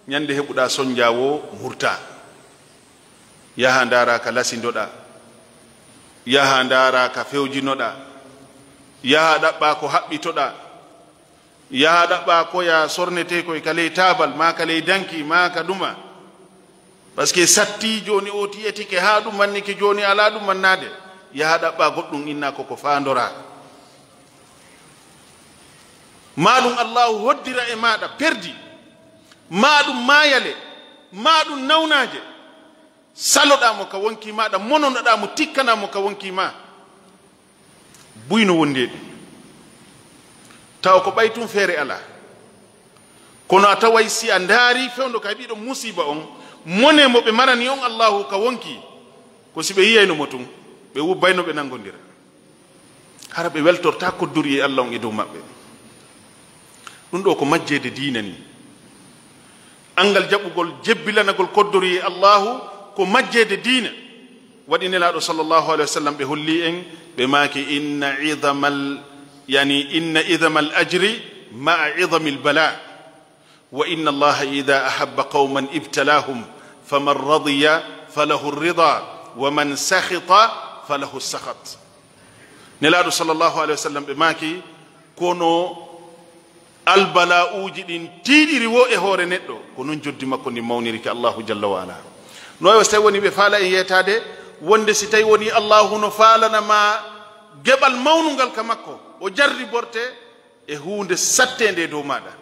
Ñande heɓuɗaa sonjaa woo, murtaa. Yahaa ndaaraa ka lasindoɗaa. Yahaa ndaaraa ka fewjinoɗaa. Yahaa ɗaɓɓaa ko haɓɓitoɗaa. Yahaa ɗaɓɓaa koya sornetee koy ka ley taabal, maa ka ley danki, maa ka ɗuma. Parce que sattii jooni, o tiyetike haa ɗum mannike jooni, alaa ɗum mannaade. Yahaa ɗaɓɓaa goɗɗum, innaa ko ko faandoraa. Maa ɗum Allaahu hoddira e maaɗa perdi, maa ɗum maayale, maa ɗum nawnaaje. Saloɗaa mo ka wonkii maaɗa, mononoɗaa mo, tikkanaa mo ka wonkii maa. Buy no wondi e ɗum. Tawa ko ɓay tun feere alaa. Kono a taway si a ndaarii fewndo ka heɓiiɗo musiiba on, mone mo ɓe marani on Allaahu ka wonkii, ko si ɓe yiyayno mo tun, ɓe wubbayno ɓe nanngondira. Hara ɓe weltortaa koddoriyee Alla on e dow maɓɓe. Ɗum ɗoo ko majjeede diina nii. Anngal jaɓugol, jebbilanagol koddoriyee Allaahu ko majjeede diina. Waɗi Nelaaɗo sallallahu alayhi wa sallam, ɓe hollii en, ɓe maaki, "Inna idamal, yani, inna idamal ajri ma'a idamil bala." "Wa inna Allaha idha ahabba qawman ibtalahum, faman radiya falahu rida, wa man sakhita falahu sakhat." Nelaaɗo sallallahu alayhi wa sallam ɓe maaki, kono albala'uuji ɗin tiiɗiri woo e hoore neɗɗo, ko non joddi makko ndin mawniri ka Allahu jalla wa ala. No wayi so tawi woni ɓe faala en yeetaade wonde si tawi woni Allahu no faalana ma geɓal mawnungal ka makko, o jarriborte e huunde satteende e dow maaɗa,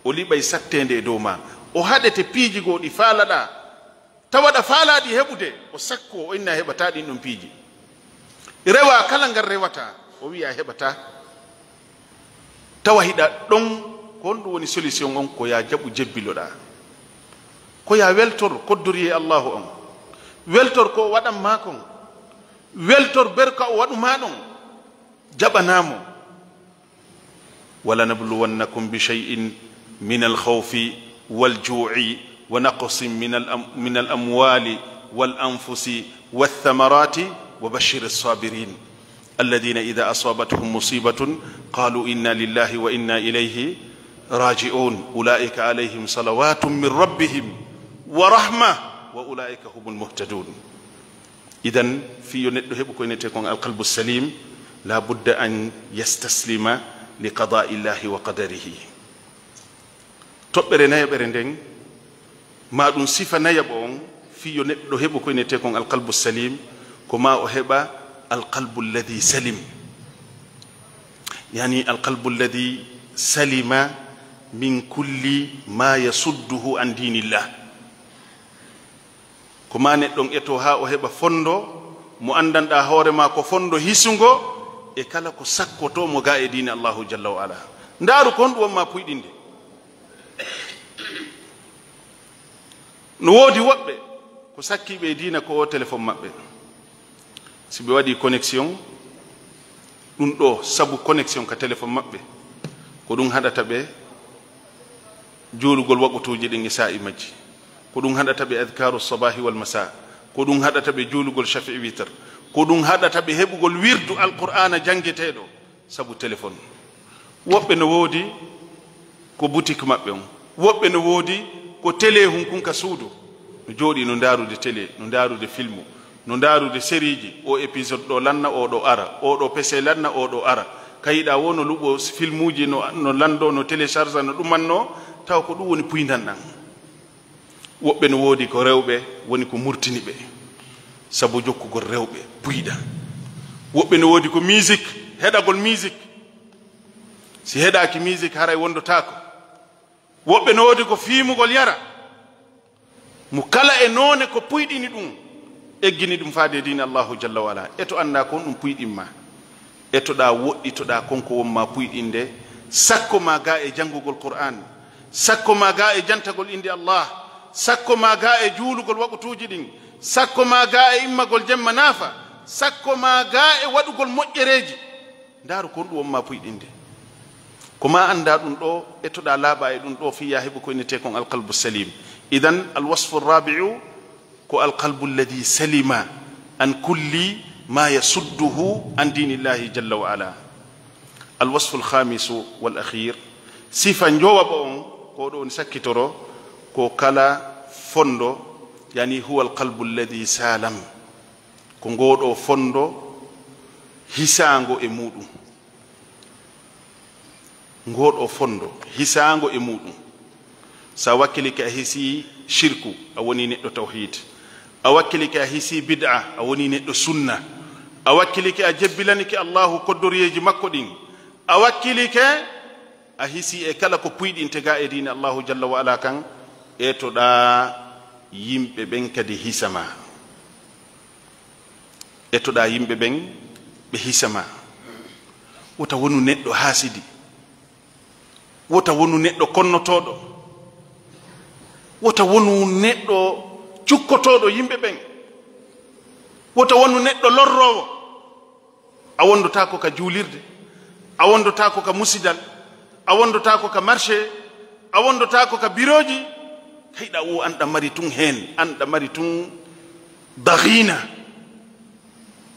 o liɓay satteende e dow ma, o haɗete piiji goo ɗi faalaɗaa, tawa ɗa faalaaɗi heɓude, o sakko, o inna a heɓataa ɗin ɗon piiji. Rewa kala ngal rewataa, o wi'a a heɓataa. Tawa hiɗa ɗon, ko honɗum woni solution on? Ko yaa jaɓu jebbiloɗaa. Ko yaa weltor koddoriyee Allahu on. Weltor ko o waɗan maa kon. Weltor berka o waɗu maa ɗon. Jaɓanaa mo. ولنبلونكم بشيء من الخوف والجوع ونقص من الأم-، من الأموال والأنفس والثمرات وبشر الصابرين الذين إذا أصابتهم مصيبة قالوا إنا لله وإنا إليه راجعون أولئك عليهم صلوات من ربهم ورحمة وأولئك هم المهتدون. Idan, fii yo neɗɗo heɓu ko innetee kon alqalbu salim, la budda an yastaslima li qadaillahi wa qadarihi. Toɓɓere nayaɓere nden, maa ɗum sifa nayaɓo on, fii yo neɗɗo heɓu ko innetee kon alqalbu salim, ko maa o heɓa alqalbu alladi salim. Yani alqalbu alladi salima min kulli ma yasudduhu an dinillah. Ko maa neɗɗo on etoo haa o heɓa fonndo mo anndanɗaa hoore maa ko fonndo hisungo e kala ko sakkotoo mo gaa e diine Allahu jalla wa ala. Ndaaru ko honɗum won maa puyɗinde. No woodi woɓɓe ko sakkiiɓe e diina ko o téléphone maɓɓe. Si ɓe waɗii connexion, ɗum ɗoo sabu connexion ka téléphone maɓɓe, ko ɗum haɗata ɓe juulugol waqtuuji ɗin e saa'i majji. Ko ɗum haɗata ɓe adkaru sabahi wal masa. Ko ɗum haɗata ɓe juulugol shafi'i witr. Ko ɗum haɗata ɓe heɓugol wirdu Alqur'aana janngeteeɗo sabu téléphone. Woɓɓe no woodi ko boutique maɓɓe on. Woɓɓe no woodi ko télé hun kun ka suudu. No jooɗii no ndaarude télé, no ndaarude filmu, no ndaarude sériiji, o épisode ɗo lanna, o ɗo ara, o ɗo pese lanna, o ɗo ara. Ka yiɗaa woo no luɓo filmuuji, no, no lanndoo, no télécharge, no ɗumannoo, tawa ko ɗum woni puyndan ɗan. Woɓɓe no woodi ko rewɓe woni ko murtini ɓe, sabu jokkugol rewɓe puyɗa. Woɓɓe no woodi ko musique, heɗagol musique. Si heɗaaki musique, haray wondotaako. Woɓɓe no woodi ko fiimugol yara. Mo kala e noone ko puyɗini ɗum, eggini ɗum faade e diine Allahu jalla wa ala. E to anndaa kon ɗum puyɗin ma. E to ɗa woɗɗitoɗa kon ko won ma puyɗinde. Sakko ma ga e janngugol Qur'an. Sakko ma ga e jantagol innde Allah. Sakko ma ga e juulugol waqtuuji ɗin. Sakko ma ga e immagol jemma naafa. Sakko ma ga e waɗugol moƴƴereeji. Ndaaru kon ɗum won ma puyɗinde. Ko ma annda ɗum ɗo, e to ɗa laaɓa e ɗum ɗo, fii ya heɓu ko innetee kon alqalbu salim. Idan, alwasfu rabi'u ko alqalbu alladhi salima an kulli ma yasudduhu an dinillahi jalla wa ala. Alwasfu alkhamisu wal akhir, sifa njowaɓo on, ko ɗo woni sakkitoro, ko kala fondo, yani huwa alqalbu alladhi salam, ko ngoɗo fondo hisaango e muɗum. Ngoɗo fondo hisaango e muɗum. So a wakkilike a hisi shirku, a woni neɗɗo tawhid. A wakkilike a hisi bid'a, a woni neɗɗo sunna. A wakkilike a jebbilanike Allahu koddoriyeeji makko ɗin. A wakkilike a hisi e kala ko puyɗinte ga e diine Allahu jalla wa ala kan, e to ɗa yimɓe ɓen kadi hisama. E to ɗa yimɓe ɓen, ɓe hisama. Wota wonu neɗɗo haasidi. Wota wonu neɗɗo konnotooɗo. Wota wonu neɗɗo cukkotooɗo yimɓe ɓen. Wota wonu neɗɗo lorroowo. A wondotaako ka juulirde. A wondotaako ka musidal. A wondotaako ka marché. A wondotaako ka birooji. Kayɗa wo anɗa mari tun heen. Anɗa mari tun dahiina.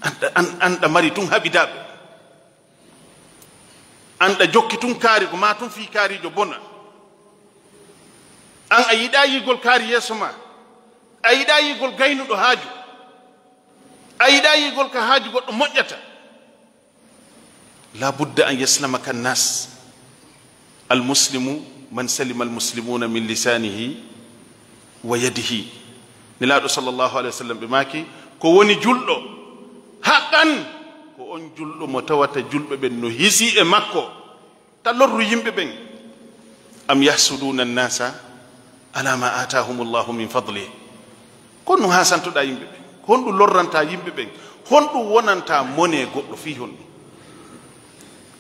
Anɗa, an, anɗa mari tun haɓidaaɓe. Anɗa jokki tun kaari, ko ma tun fii kaariijo bona. An a yiɗa yiigol kaari yeeso ma. A yiɗa yiigol gaynuɗo haaju. A yiɗa yiigol ka haaju goɗɗo moƴƴata. La budda an yaslamaka annas. Almuslimu man salima almuslimuna min lisanihi wa yadihi. Nelaaɗo sallallahu alayhi wa sallam ɓe maaki, ko woni julɗo haqqan, ko on julɗo mo tawata julɓe ɓen no hisi e makko, ta lorru yimɓe ɓen. Am yahsuduna annasa ala ma atahum Allahu min fadlih. Ko honɗum haasantoɗa yimɓe ɓen? Ko honɗum lorranta yimɓe ɓen? Honɗum wonanta mone goɗɗo fii honɗum?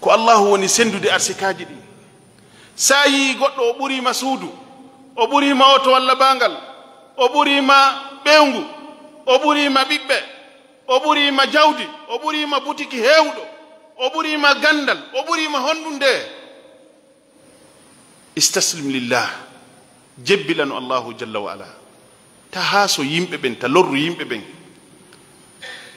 Ko Allahu woni senndude arsikaaji ɗin. Sa yii goɗɗo o ɓuriima suudu, o ɓuriima oto walla baangal, o ɓuriima ɓewngu, o ɓuriima ɓiɓɓe, o ɓuriima jawdi, o ɓuriima butiki heewɗo, o ɓuriima ganndal, o ɓuriima honɗum nde? Istaslim lillah, jebbilano Allahu jalla wa ala. Ta haaso yimɓe ɓen, ta lorru yimɓe ɓen.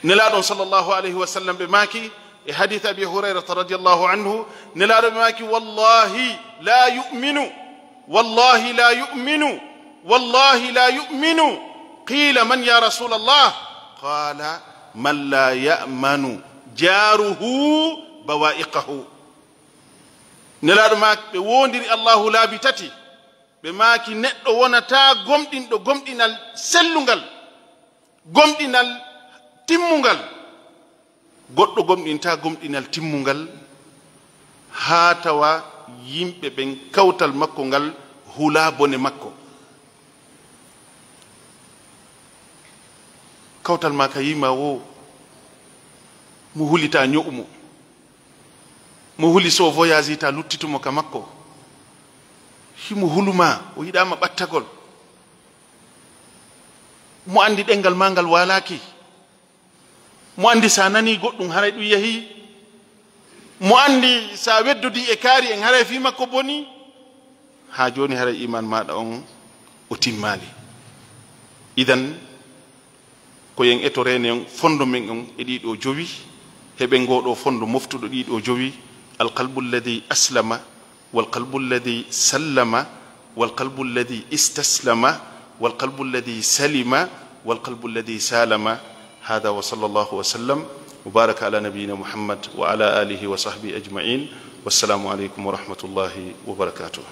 Nelaaɗo on sallallahu alayhi wa sallam ɓe maaki e hadith Abi Hurayrata radiyallahu anhu, Nelaaɗo ɓe maaki, "Wallahi la yu'minu, wallahi la yu'minu, wallahi la yu'minu." Qila, "Man ya Rasulallah?" Qala, "Man la ya'manu jaruhu bawa'iqahu." Nelaaɗo maaki, ɓe woondiri Allahu laabi tati. Ɓe maaki, neɗɗo wonataa gomɗinɗo gomɗinal sellungal, gomɗinal timmungal. Goɗɗo gomɗintaa gomɗinal timmungal, haa tawa yimɓe ɓen kawtal makko ngal hulaa bone makko. Kawtal ma ka yima wo, mo hulita ño'u mo. Mo huli so voyage ta luttitumo ka makko. Himo huluma, o yiɗama ɓattagol. Mo andi ɗengal ma ngal walaaki. Mo andi sa nani goɗɗum haray ɗum yahi. Mo andi sa weddodi e kaari en haray fii makko boni. Ha joni haray iman maɗa on o timmali. Idan, ko yen eto renen fondo men on e ɗiɗo jowi, heɓen ngoɗo fondo moftuɗo ɗiɗo jowi, alqalbu alladhi aslama, walqalbu alladhi sallama, walqalbu alladhi istaslama, walqalbu alladhi salima, walqalbu alladhi salama. Hada wa sallallahu wa sallam wa baraka ala nabiyyina Muhammad wa ala alihi wa sahbihi ajma'in. Wassalamu alaikum wa rahmatullahi wa barakatuh.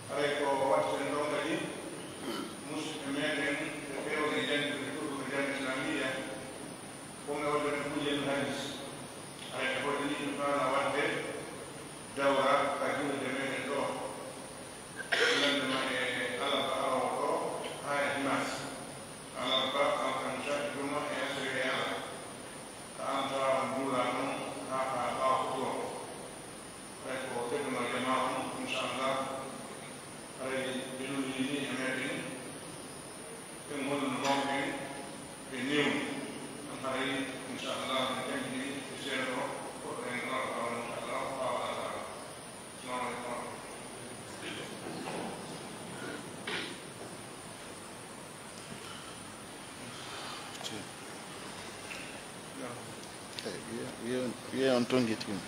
Haray ko waɗten ɗon kadi, musidɓe meɗen ɓe ɓeewde janngude Fulfulde Jam Islamiyya, ko ɓe waɗde ɓe kullel hadis. Haray ɓe hollii ɓe faala waɗde dawra ka juulde meɗen ɗo, ñande ma e alarba arowo ɗo haa e dimanche. Alarba, alkamisa, juma e aset e alarba. Ka an tawa on juula ɗon haa ka ɓaawo futuro. Tawi ko teddungal jamaa on, inchallah. Haray ɓe nulini e meɗen, ɓen holluno mawɓe ɓe newni. Ɗum haray, inchallah, en jangini e seeɗa o, koɗo en alarba on, inchallah, ɓaawo alarba. Assalamu aleykum. Wiye, wiye, wiye on tonngiti ɗum.